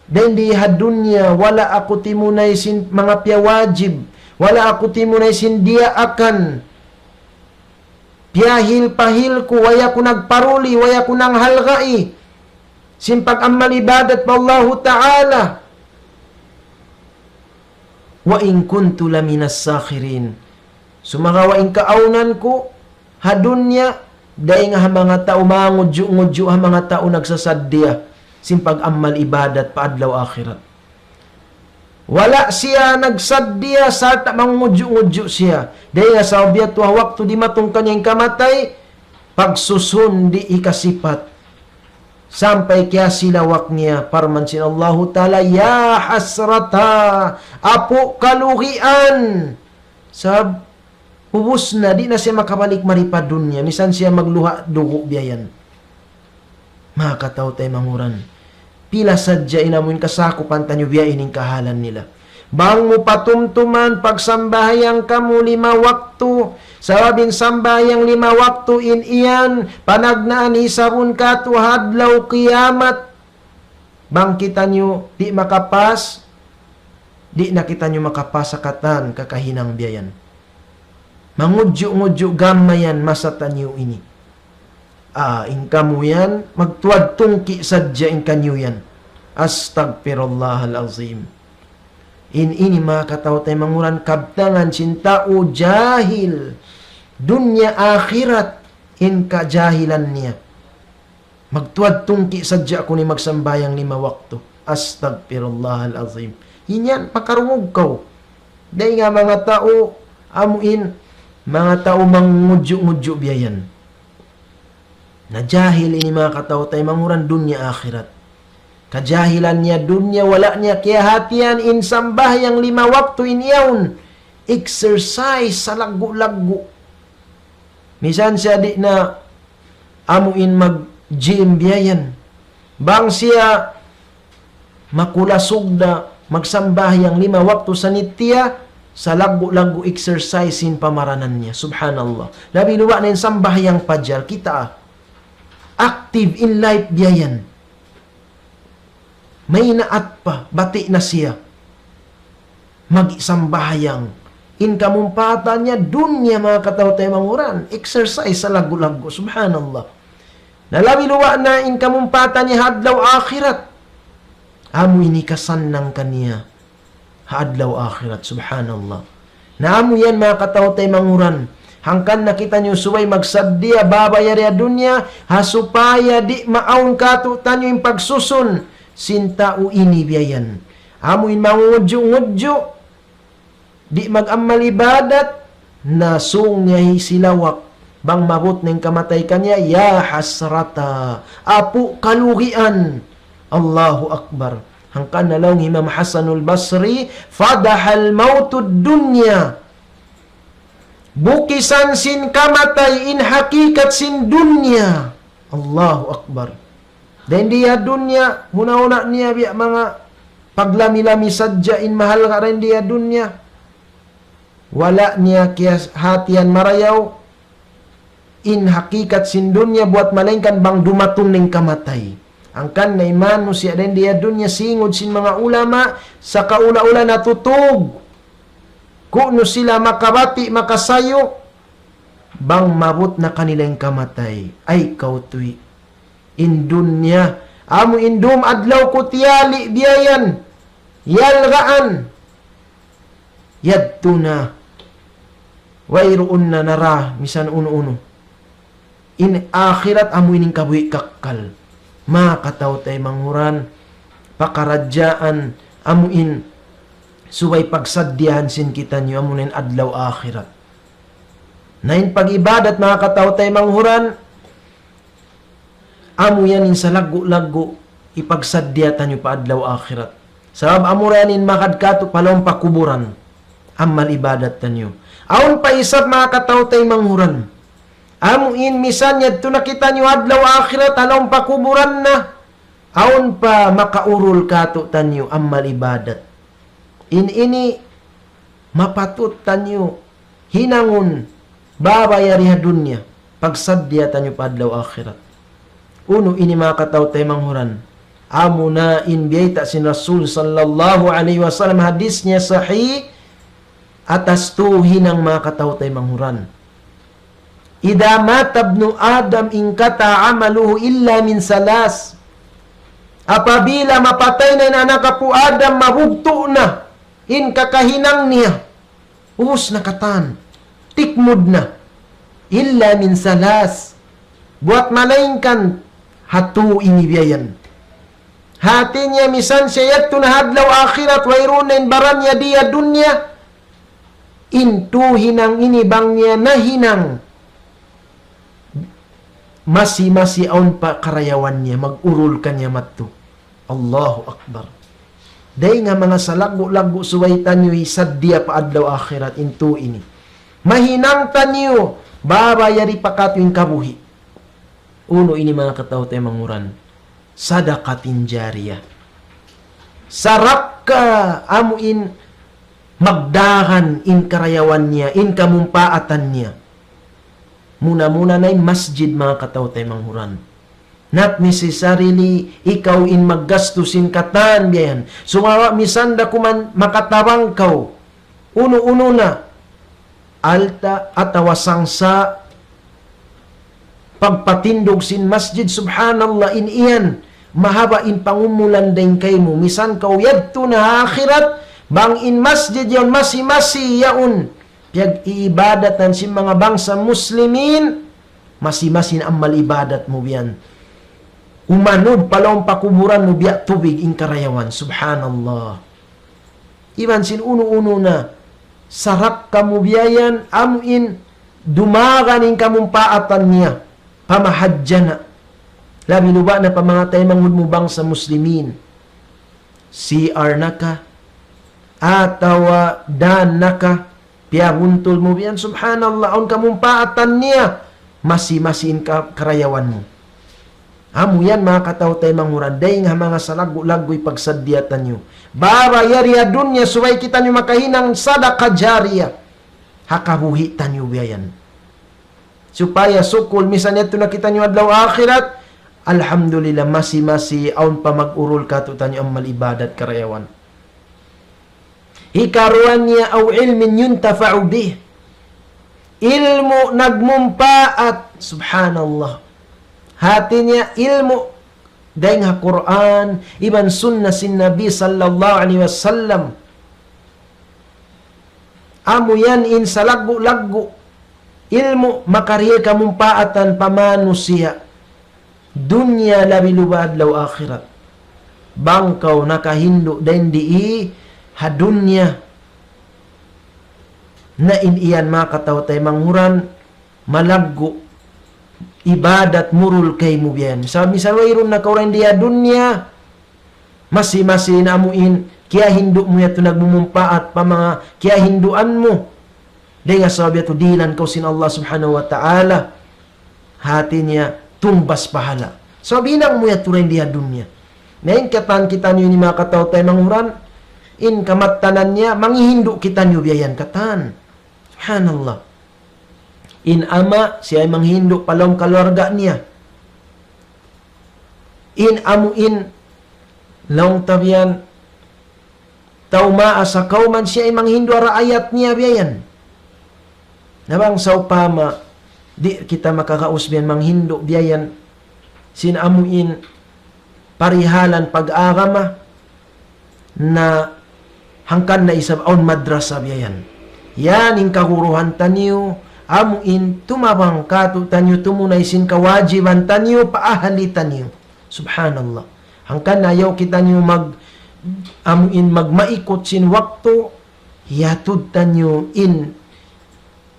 dayn di ha dunya, wala' aku timunay sin manga piyawajib, wala' aku timunay sin diyaakan. Piyahil-pahil ku, way aku nagparuli, way aku nanghalgai sin pag-amal ibadat pa Allahu Ta'ala. Wa in kuntu laminas sakhirin. Sumagawa' in kaawnan ku ha dunya, dayng ha manga tau mangudju'-ngudju', ha manga tau nagsasaddiya sin pag-amal ibadat pa adlaw akhirat. Wala' siya nagsaddiya sarta' mangudju'-ngudju' siya. Dayng ha sabab yadtu ha waktu dimatung kaniya in kamatay, pagsusun di' hikasipat. Sampay kiyasilawak niya, parman sin Allahu Ta'ala, "Ya hasrata, apu' kalugian." Sabab ubus na, di' na siya makabalik mari pa dunya. Misan siya magluha' dugu' biya' yan. Manga kataw-taymanghuran, pila sadja in amu in kasakupan taniyu biya' ini in kahalan nila. Bang mu patumtuman pagsambahayang kamu lima waktu, sabab in sambahayang lima waktu in yan panagnaan hisabun katu' ha adlaw kiyamat. Bang kitaniyu di' makapas, di' na kitaniyu makapas ha katan kakahinang biya' yan. Mangudju'-ngudju' gam mayan masa taniyu ini. Ah, in kamu yan, magtuwad tungki' sadja in kaniyu yan. Astaghfirullahal azim. In ini manga kataw-taymanghuran kabtangan sin tau jahil dunya akhirat in kajahilan niya. Magtuwad tungki' sadja aku ini magsambahayang lima waktu. Astaghfirullahal azim. In yan, makarungug kaw. Dayng ha manga tau, amu in, manga tau mangudju'-ngudju' biya' yan. Na jahil ini manga kataw-taymanghuran dunya akhirat. Kajahilan niya dunya, wala' niya kiyahatihan in sambahayang lima waktu in yaun. Exercise salaggu'-laggu'. Misan siya di' na amu in mag-gym biya' yan. Bang siya makulasug na magsambahayang lima waktu sa nitiya, salaggu'-laggu' exercise in pamaranan niya. Subhanallah. Labi luba' na in sambahayang pajar, kitaa. Active in life biya' yan. Maynaat pa, bati' na siya magsambahayang. In kamumpaatan niya dunya manga kataw-taymanghuran, exercise salaggu'-laggu'. Subhanallah. Na labi luba' na in kamumpaatan niya ha adlaw akhirat. Amu ini kasannang kaniya ha adlaw akhirat. Subhanallah. Na amu yan manga kataw-taymanghuran. Hangkan na kitaniyu subay magsaddiya, babayari ha dunya, ha supaya di' maawn katu'taniyu in pagsusun sin tau ini biya' yan. Amu in mangudju'-ngudju', di' mag-amal ibadat, na sung niya hisilawak. Bang maabut na in kamatay kaniya, "Ya hasrata, apu' kalugian." Allahu Akbar. Hangkan na laung Imam Hasanul Basri, "Fadahal mautud dunya." Bukisan sin kamatay in hakikat sin dunya. Allahu Akbar. Dayn di ha dunya, huna-huna niya biya' manga paglami-lami sadja in mahalga' dayn di ha dunya. Wala' niya kiyahatihan marayaw in hakikat sin dunya buwat malaingkan bang dumatung na in kamatay. Hangkan na in manusiya' dayn di ha dunya singud sin manga ulama, sakaula-ula natutug. Kunu' sila makabati', makasayu, bang maabut na kanila in kamatay. Ay, kaw tuwi. In dunya, amu in dum adlaw ku tiyali' biya' yan. Yalgaan. Yadtu na. Wayruun na nara, misan unu-unu. In akhirat amu in kabuhi' kakkal. Manga kataw-taymanghuran, pakaradjaan, amu in subay pagsaddiyahan sin kitaniyu, amu na in adlaw akhirat. Na in pag-ibadat, manga kataw-taymanghuran, amu yan in salaggu'-laggu' ipagsaddiya taniyu pa adlaw akhirat. Sabab amura yan in magad katu' pa lawm pa kuburan. Amal ibadat taniyu. Awn pa isab, manga kataw-taymanghuran. Amu in misan yadtu na kitaniyu adlaw akhirat, ha lawm pa kuburan na. Awn pa makaurul katu'taniyu amal ibadat. In ini mapatut taniyu hinangun baba yari ha dunya, pagsaddiya taniyu pa adlaw akhirat. Unu ini, manga kataw-taymanghuran? Amu na in biyayta' sin Rasul sallallahu alayhi wasallam, hadis niya sahih, atas tu hinang, manga kataw-taymanghuran. إذا مات ابن آدم انقطع عمله إلا من ثلاث. Apabila mapatay na in anak apu' Adam, mabugtu' na in kakahinang niya. Ubus na katan. Tikmud na. إلا من ثلاث. Buwat malaingkan ha tu ini biya' yan. Hati niya misan siya yadtu na ha adlaw akhirat, wayruun na in baran niya di ha dunya. In tu hinang ini bang niya nahinang, masi-masi awn pa karayawan niya, mag-urul kaniya madtu. Allahu Akbar. Dayn ha manga salaggu'-laggu' subay taniyu hisaddiya pa adlaw akhirat in tu ini. Mahinang taniyu, baba yari pa katu' in kabuhi'. Unu ini, manga kataw-taymanghuran? Sadaqatin jariyah. Sarakka amu in magdagan in karayawan niya, in kamumpaatan niya. Muna-muna na in masjid, manga kataw-taymanghuran. Not necessarily ikaw in maggastu sin katan biya' yan. Sumagawa' misan da kuman makatabang kaw unu-unu na, alta' atawa sangsa', pagpatindug sin masjid, subhanallah, in yan, mahaba' in pangumulan dayn kaymu. Misan kaw yadtu na ha akhirat, bang in masjid yaun masi-masi yaun piyag-iibadatan sin manga bangsa muslimin, masi-masi in amal ibadat mu biya' yan. Umanud pa lawm pa kuburan mu biya' tubig in karayawan. Subhanallah. Iban sin unu-unu na sarakka mu biya' yan, amu in dumagan in kamumpaatan niya pa mahadjana'. Labi-labi na pa manga taymanghud mu bangsa muslimin. C R na ka, atawa dan na ka, piyabuntul mu biya' yan, subhanallah, awn kamumpaatan niya, masi-masi in ka-, karayawan mu. Amu yan, manga kataw-taymanghuran, dayn ha manga salaggu'-laggu' ipagsaddiya taniyu. Baba yari ha dunya, subay kitaniyu makahinang sadaqa jariyah ha kabuhi' taniyu biya' yan. Supaya sukul, misan yadtu na kitaniyu adlaw akhirat, alhamdulillah, masi-masi awn pa mag-urul katu'taniyu amal ibadat karayawan. Hikaruwa niya, أو علم ينتفع به. Ilmu' nagmumpaat. Subhanallah. Hati niya ilmu' dayn ha Qur'an, iban sunnah sin Nabi sallallahu alayhi wasallam. Amu yan in salaggu'-laggu' ilmu' makarihil kamumpaatan pa manusiya'. Dunya labi-labi adlaw akhirat. Bang kaw nakahindu' dayn di ha dunya. Na in yan manga kataw-taymanghuran, malaggu' ibadat mu rul kaymu biya' yan. Misal, misal wayruun na kaw dayn di ha dunya, masi-masi na amu in kiyahindu' mu yadtu nagmumumpaat pa manga kiyahinduan mu. Dayn ha sabab yadtu dihilan kaw sin Allah Subhanahu wa Ta'ala. Hati niya, tungbas pahala. Sabab hinang mu yadtu dayn di ha dunya. Na in katan kitaniyu ini manga kataw-taymanghuran, in kamattanan niya, manghihindu' kitaniyu biya' yan katan. Subhanallah. In ama', siya ay manghihindu' pa lawm kaluarga niya. In amu in, laung ta biya' yan, tau maas ha kawman, siya ay manghihindu' ha raayat niya biya' yan. Na bang sawpama, di' kita makagaus biya' yan manghihindu' biya' yan, sin amu in parihalan pag-agama, na hangkan na isab awn madrasa biya' yan. Yan in kaguruhan taniyu, amu in tumabang kātu'niyu tumunay sin kawajiban taniyu pa ahli taniyu. Subhanallah. Hangkan na ayaw kitaniyu mag, amu in magmaikut sin waktu, hiyatud taniyu in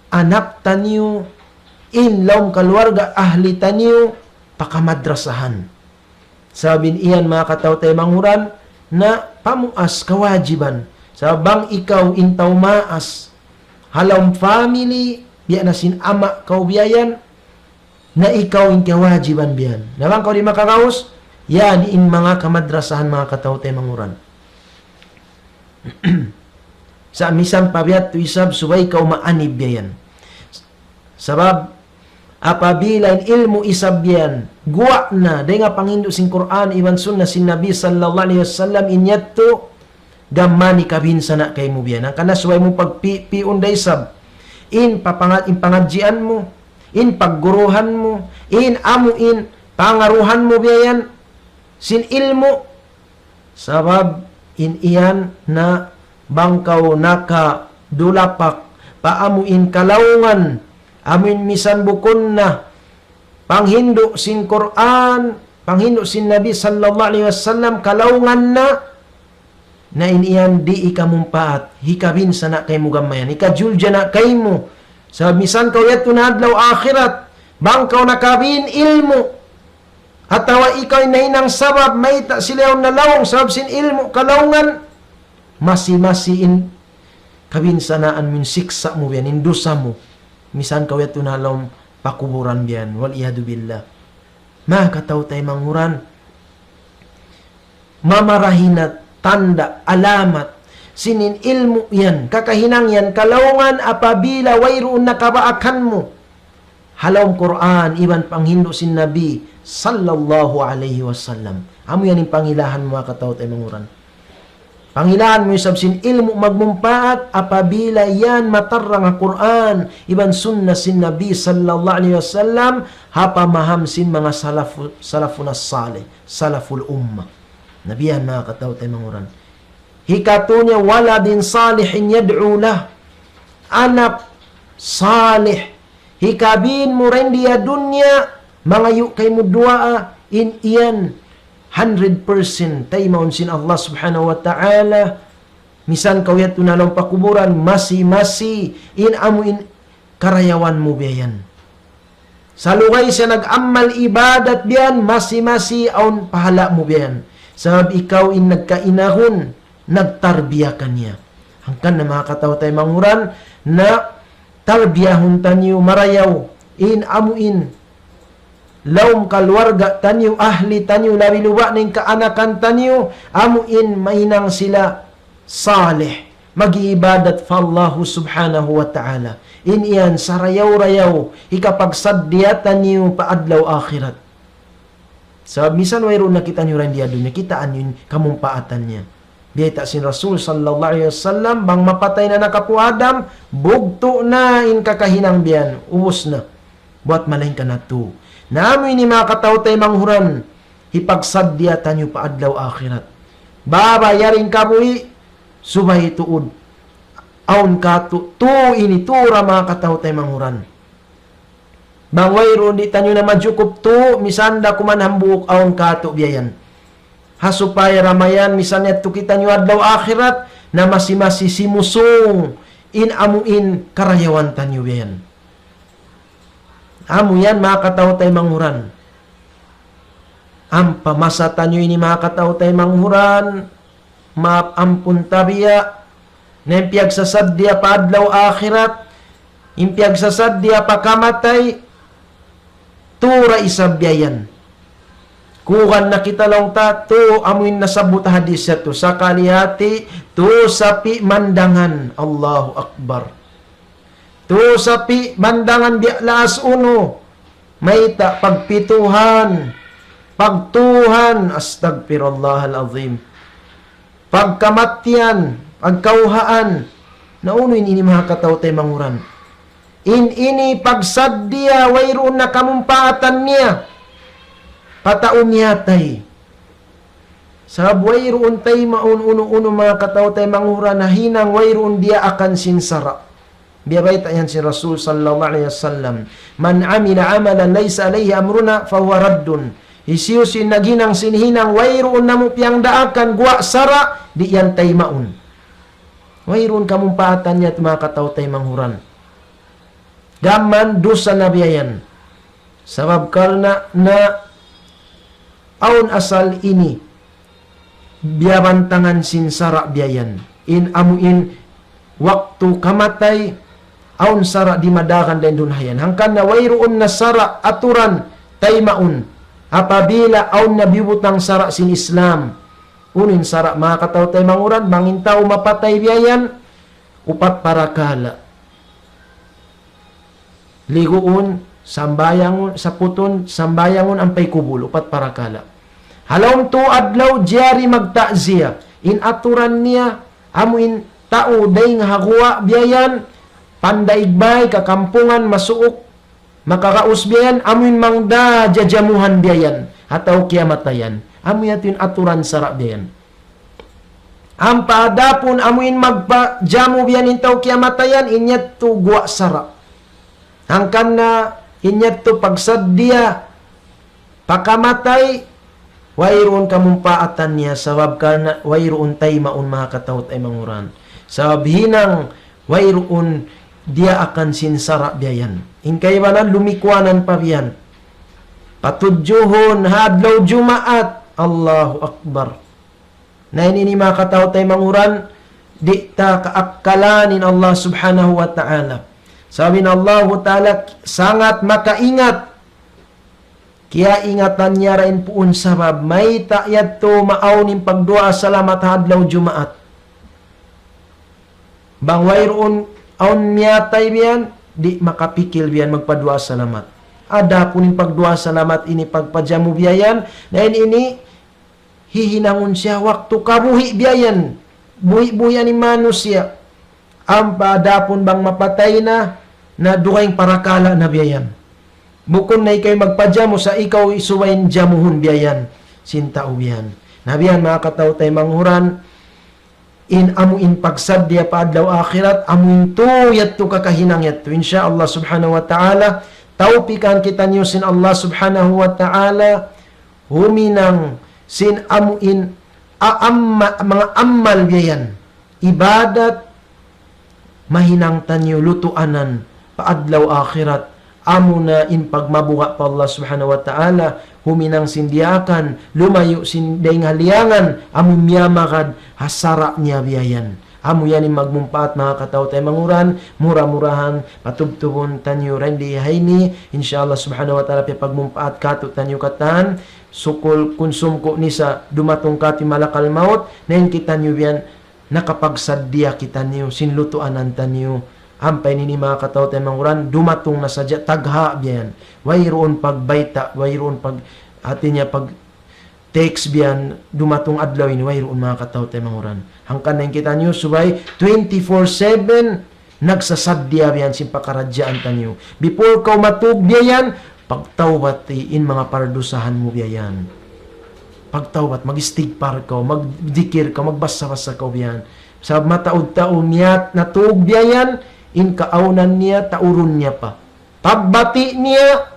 anak taniyu, in lawm kaluarga ahli taniyu, pa kamadrasahan. Sabab in yan manga kataw-taymanghuran, na pamuas kawajiban. Sabab bang ikaw in tau maas, ha lawm family, biya' na sin ama' kaw biya' yan, na ikaw in kawajiban biya' yan. Na bang kaw di' makagaus, yan in manga kamadrasahan manga kataw-taymanghuran. Sa' misan pa biya' yadtu isab subay kaw maanib biya' yan. Sabab, apabila in ilmu' isab yan, guwa' na, dayn ha panghindu' sin Qur'an, iban sunnah sin Nabi sallallahu alayhi wasallam, in yadtu, gam mayan hikabinsana' kaymu biya' yan. Hangkan na subay mu pagpi-, pi'un da isab. In papangat-, in pangadjian mu, in pagguruhan mu, in amu in pangaruhan mu biya' yan, sin ilmu', sabab in yan na bang kaw nakadulapak pa amu in kalaungan, amu in misan bukun na panghindu' sin Qur'an, panghindu' sin Nabi sallallahu alayhi wasallam, kalaungan na, na in yan di' hikamumpaat, hikabinsana' kaymu gam mayan, hikajulja na kaymu. Sabab misan kaw yadtu na adlaw akhirat, bang kaw nakabin ilmu', atawa ikaw in nahinang sabab, mayta' sila yaun nalaung, sabab sin ilmu' kalaungan, masi-masi in kabinsanaan mu, in siksa' mu biya' yan, in dusa mu. Misan kaw yadtu na ha lawm pakuburan biya' yan, wal iyadhu billah. Manga kataw-taymanghuran, mamarahi na tanda', alamat, sin in ilmu' yan, kakahinang yan, kalaungan apabila wayruun na kabaakan mu ha lawm Qur'an, iban panghindu' sin Nabi sallallahu alayhi wasallam. Amu yan in pangilahan mu, manga kataw-taymanghuran. Pangilahan mu isab sin ilmu' magmumpaat apabila yan matarrang ha Qur'an, iban sunnah sin Nabi sallallahu alayhi wasallam, ha pamaham sin manga salafu-, salafun as-salih, salaful ummah. Na biya' yan manga kataw-taymanghuran. Hikatu niya, waladin salihin yad'u lah. Anak salih. Hikabin mu dayn di ha dunya, mangayu' kaymu duwaa, in yan, hundred percent, taymaun sin Allah subhanahu wa ta'ala, misan kaw yadtu na ha lawm pakuburan, masi-masi, in amu in karayawan mu biya' yan. Salugay siya nag-amal ibadat biya' yan, masi-masi awn pahala' mu biya' yan. Sabab ikaw in nagkainagun, nagtarbiya kaniya. Hangkan na manga kataw-taymanghuran, na tarbiyahun taniyu marayaw, in amu in lawm kaluwarga taniyu, ahli taniyu, labi-labi na in kaanakan taniyu, amu in mahinang sila salih, mag-iibadat pa Allahu subhanahu wa ta'ala. In yan sarayaw-rayaw, hikapagsaddiya taniyu pa adlaw akhirat. Sabab misan wayruun na kitaniyu dayn di ha dunya, kitaa niyu in kamumpaatan niya. Biyayta' sin Rasul sallallahu alayhi wasallam, bang mapatay na anak apu' Adam, bugtu' na in kakahinang biya' yan, ubus na. Buwat malaingkan na tū. Na amu ini manga kataw-taymanghuran, hipagsaddiya taniyu pa adlaw akhirat. Baba, yari in kabuhi', subay tuud. Awn katu', tū ini, tū ra manga kataw-taymanghuran. Bang wayruun di' taniyu na majukup tū, misan da kuman hambuuk awn katu' biya' yan. Ha supaya da mayan, misan yadtu kitaniyu adlaw akhirat, na masi-masi simusung, in amu in karayawan taniyu biya' yan. Amu yan, manga kataw-taymanghuran. Ampa masa taniyu ini, manga kataw-taymanghuran, maap ampun tabiya', na in piyagsasaddiya pa adlaw akhirat, In piyagsasaddiya pa kamatay, tu ra isab biya' yan. Kuwan na kita laung ta, tu amuin nasabbut hadis yadtu. Sakali hati, tu sapi' mandangan. Allahu Akbar. Tu sapi' mandangan biya' laas unu. Mayta' pagpituhan, pagtuhan, astagfirullahal azim. Pagkamatian, pagkauhaan. Na unu in ini manga kataw-taymanghuran. In ini pagsaddiya wayruun na kamumpaatan niya. Pa tau miyatay. Sabab wayruun taymaun unu-unu manga kataw-taymanghuran nahinang wayruun diyaakan sin sara'. Biya' bayta' yan sin Rasul sallallahu alayhi wasallam. من عمل عملا ليس عليه أمرنا فهو رد. Hisiyu-siyu in naghinang sin hinang wayruun namu' piyagdaakan guwa' sara', di' yan taymaun. Wayruun kamumpaatan niya manga kataw-taymanghuran. Gam mayan dusa na biya' yan. Sabab karna' na awn asal ini biyabantangan sin sara' biya' yan. In amu in waktu kamatay, awn sara' di' madaakan dayn duun ha yan. Hangkan na wayruun na sara' aturan taymaun. Apabila awn na biyubutang sara' sin Islam. Unu in sara' manga kataw-taymanghuran, bang in tau mapatay biya' yan, upat parakala'. Liguun, sambahayangun, saputun, sambahayangun, ampa hikubul, upat parakala'. Ha lawm tu adlaw, jari magta'ziya. In aturan niya, amu in tau dayn ha guwa' biya' yan, pandaig bay, kakampungan, masuuk, makaraus biya' yan, amu in mangda jajamuhan biya' yan, ha tau kiyamatayan. Amu yadtu in aturan sara' biya' yan. Ampa adapun amu in magpajamu biya' yan in tau kiyamatayan, in yadtu guwa' sara'. Hangkan na in yadtu pagsaddiya pa kamatay, wayruun kamumpaatan niya, sabab karna' wayruun taymaun manga kataw-taymanghuran. Sabab hinang wayruun diyaakan sin sara' biya' yan. In kaibanan lumikuanan pa biya' yan. Patudjuhun ha adlaw Jumaat. Allahu Akbar. Na in ini manga kataw-taymanghuran, di' ta kaakkalan in Allah Subhanahu wa Ta'ala. Sabab in Allahu Ta'ala sangat makaingat. Kiyaingatan niya ra in puun sabab mayta' yadtu maawn in pagduwaa salamat ha adlaw Jumaat. Bang wayruun awn miyatay biya' yan, di' makapikil biya' yan magpaduwaa salamat. Adapun in pagduwaa salamat ini pagpajamu biya' yan, na in ini hihinangun siya waktu kabuhi' biya' yan. Buhi'-buhian in manusiya'. Ampa adapun bang mapatay na, na dugaing parakala' na biya' yan. Bukun na ikaw in magpajamu sa' ikaw subay in jamuhun biya' yan. Sin tau biya' yan. Na biya' yan manga kataw-taymanghuran, in amu in pagsaddiya pa adlaw akhirat, amu in tu yadtu kakahinang yadtu. Insya Allah Subhanahu wa Ta'ala, tawpikan kitaniyu sin Allah Subhanahu wa Ta'ala, huminang sin amu in a-, amma-, manga amal biya' yan, ibadat, mahinang taniyu lutuanan pa adlaw akhirat. Amu na in pagmabuga' pa Allah Subhanahu wa Ta'ala, huminang sin diyaakan, lumayu' sin dayn ha liyangan, amu miyamagad ha sara' niya biya' yan. Amu yan in magmumpaat manga kataw-taymanghuran, mura-murahan, patubtubun taniyu dayn di ha ini, insya Allah Subhanahu wa Ta'ala, piyagmumpaat katu' taniyu katan, sukul kunsum ku nisa dumatung katu' malakal maut, na in kitaniyu biya' yan, nakapagsaddiya kitaniyu, sin lutuanan taniyu. Ampa in ini manga kataw-taymanghuran, dumatung na sadja tagha' biya' yan. Wayruun pagbayta', wayruun pag, hati niya pag text biya' yan, dumatung adlaw ini, wayruun manga kataw-taymanghuran. Hangkan na in kitaniyu, subay, twenty-four seven, nagsasaddiya biya' yan sin pakaradjaan taniyu. Before kaw matug biya' yan, pagtawbat in manga pardusahan mu biya' yan. Pagtawbat, mag-istigfar kaw, magdikir kaw, magbasa-basa kaw biya' yan. Sabab mataud tau niyat natug biya' yan, in kaawnan niya, taurun niya pa. Pagbati' niya,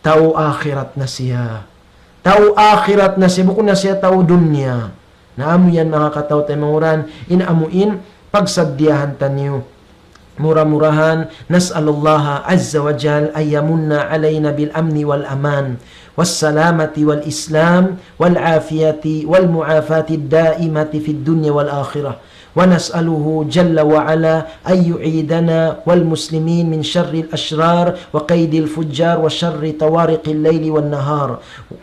tau akhirat na siya. Tau akhirat na siya, bukun na siya tau dunya. Na amu yan manga kataw-taymanghuran, in amu in pagsaddiyahan taniyu. Mura-murahan, نسأل الله عز وجل أن يمن علينا بالأمن والأمان والسلامة والإسلام والعافية والمعافاة الدائمة في الدنيا والآخرة. ونسأله جل وعلا أن يعيذنا والمسلمين من شر الأشرار وكيد الفجار وشر طوارق الليل والنهار،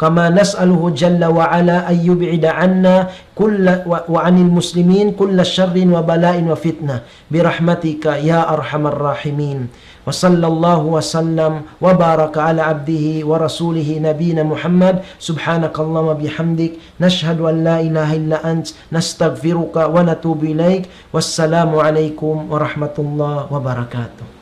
كما نسأله جل وعلا أن يبعد عنا كل و-، وعن المسلمين كل شر وبلاء وفتنة برحمتك يا أرحم الراحمين. وصلى الله وسلم وبارك على عبده ورسوله نبينا محمد. سبحانك اللهم وبحمدك، نشهد أن لا إله إلا أنت، نستغفرك ونتوب إليك. والسلام عليكم ورحمة الله وبركاته.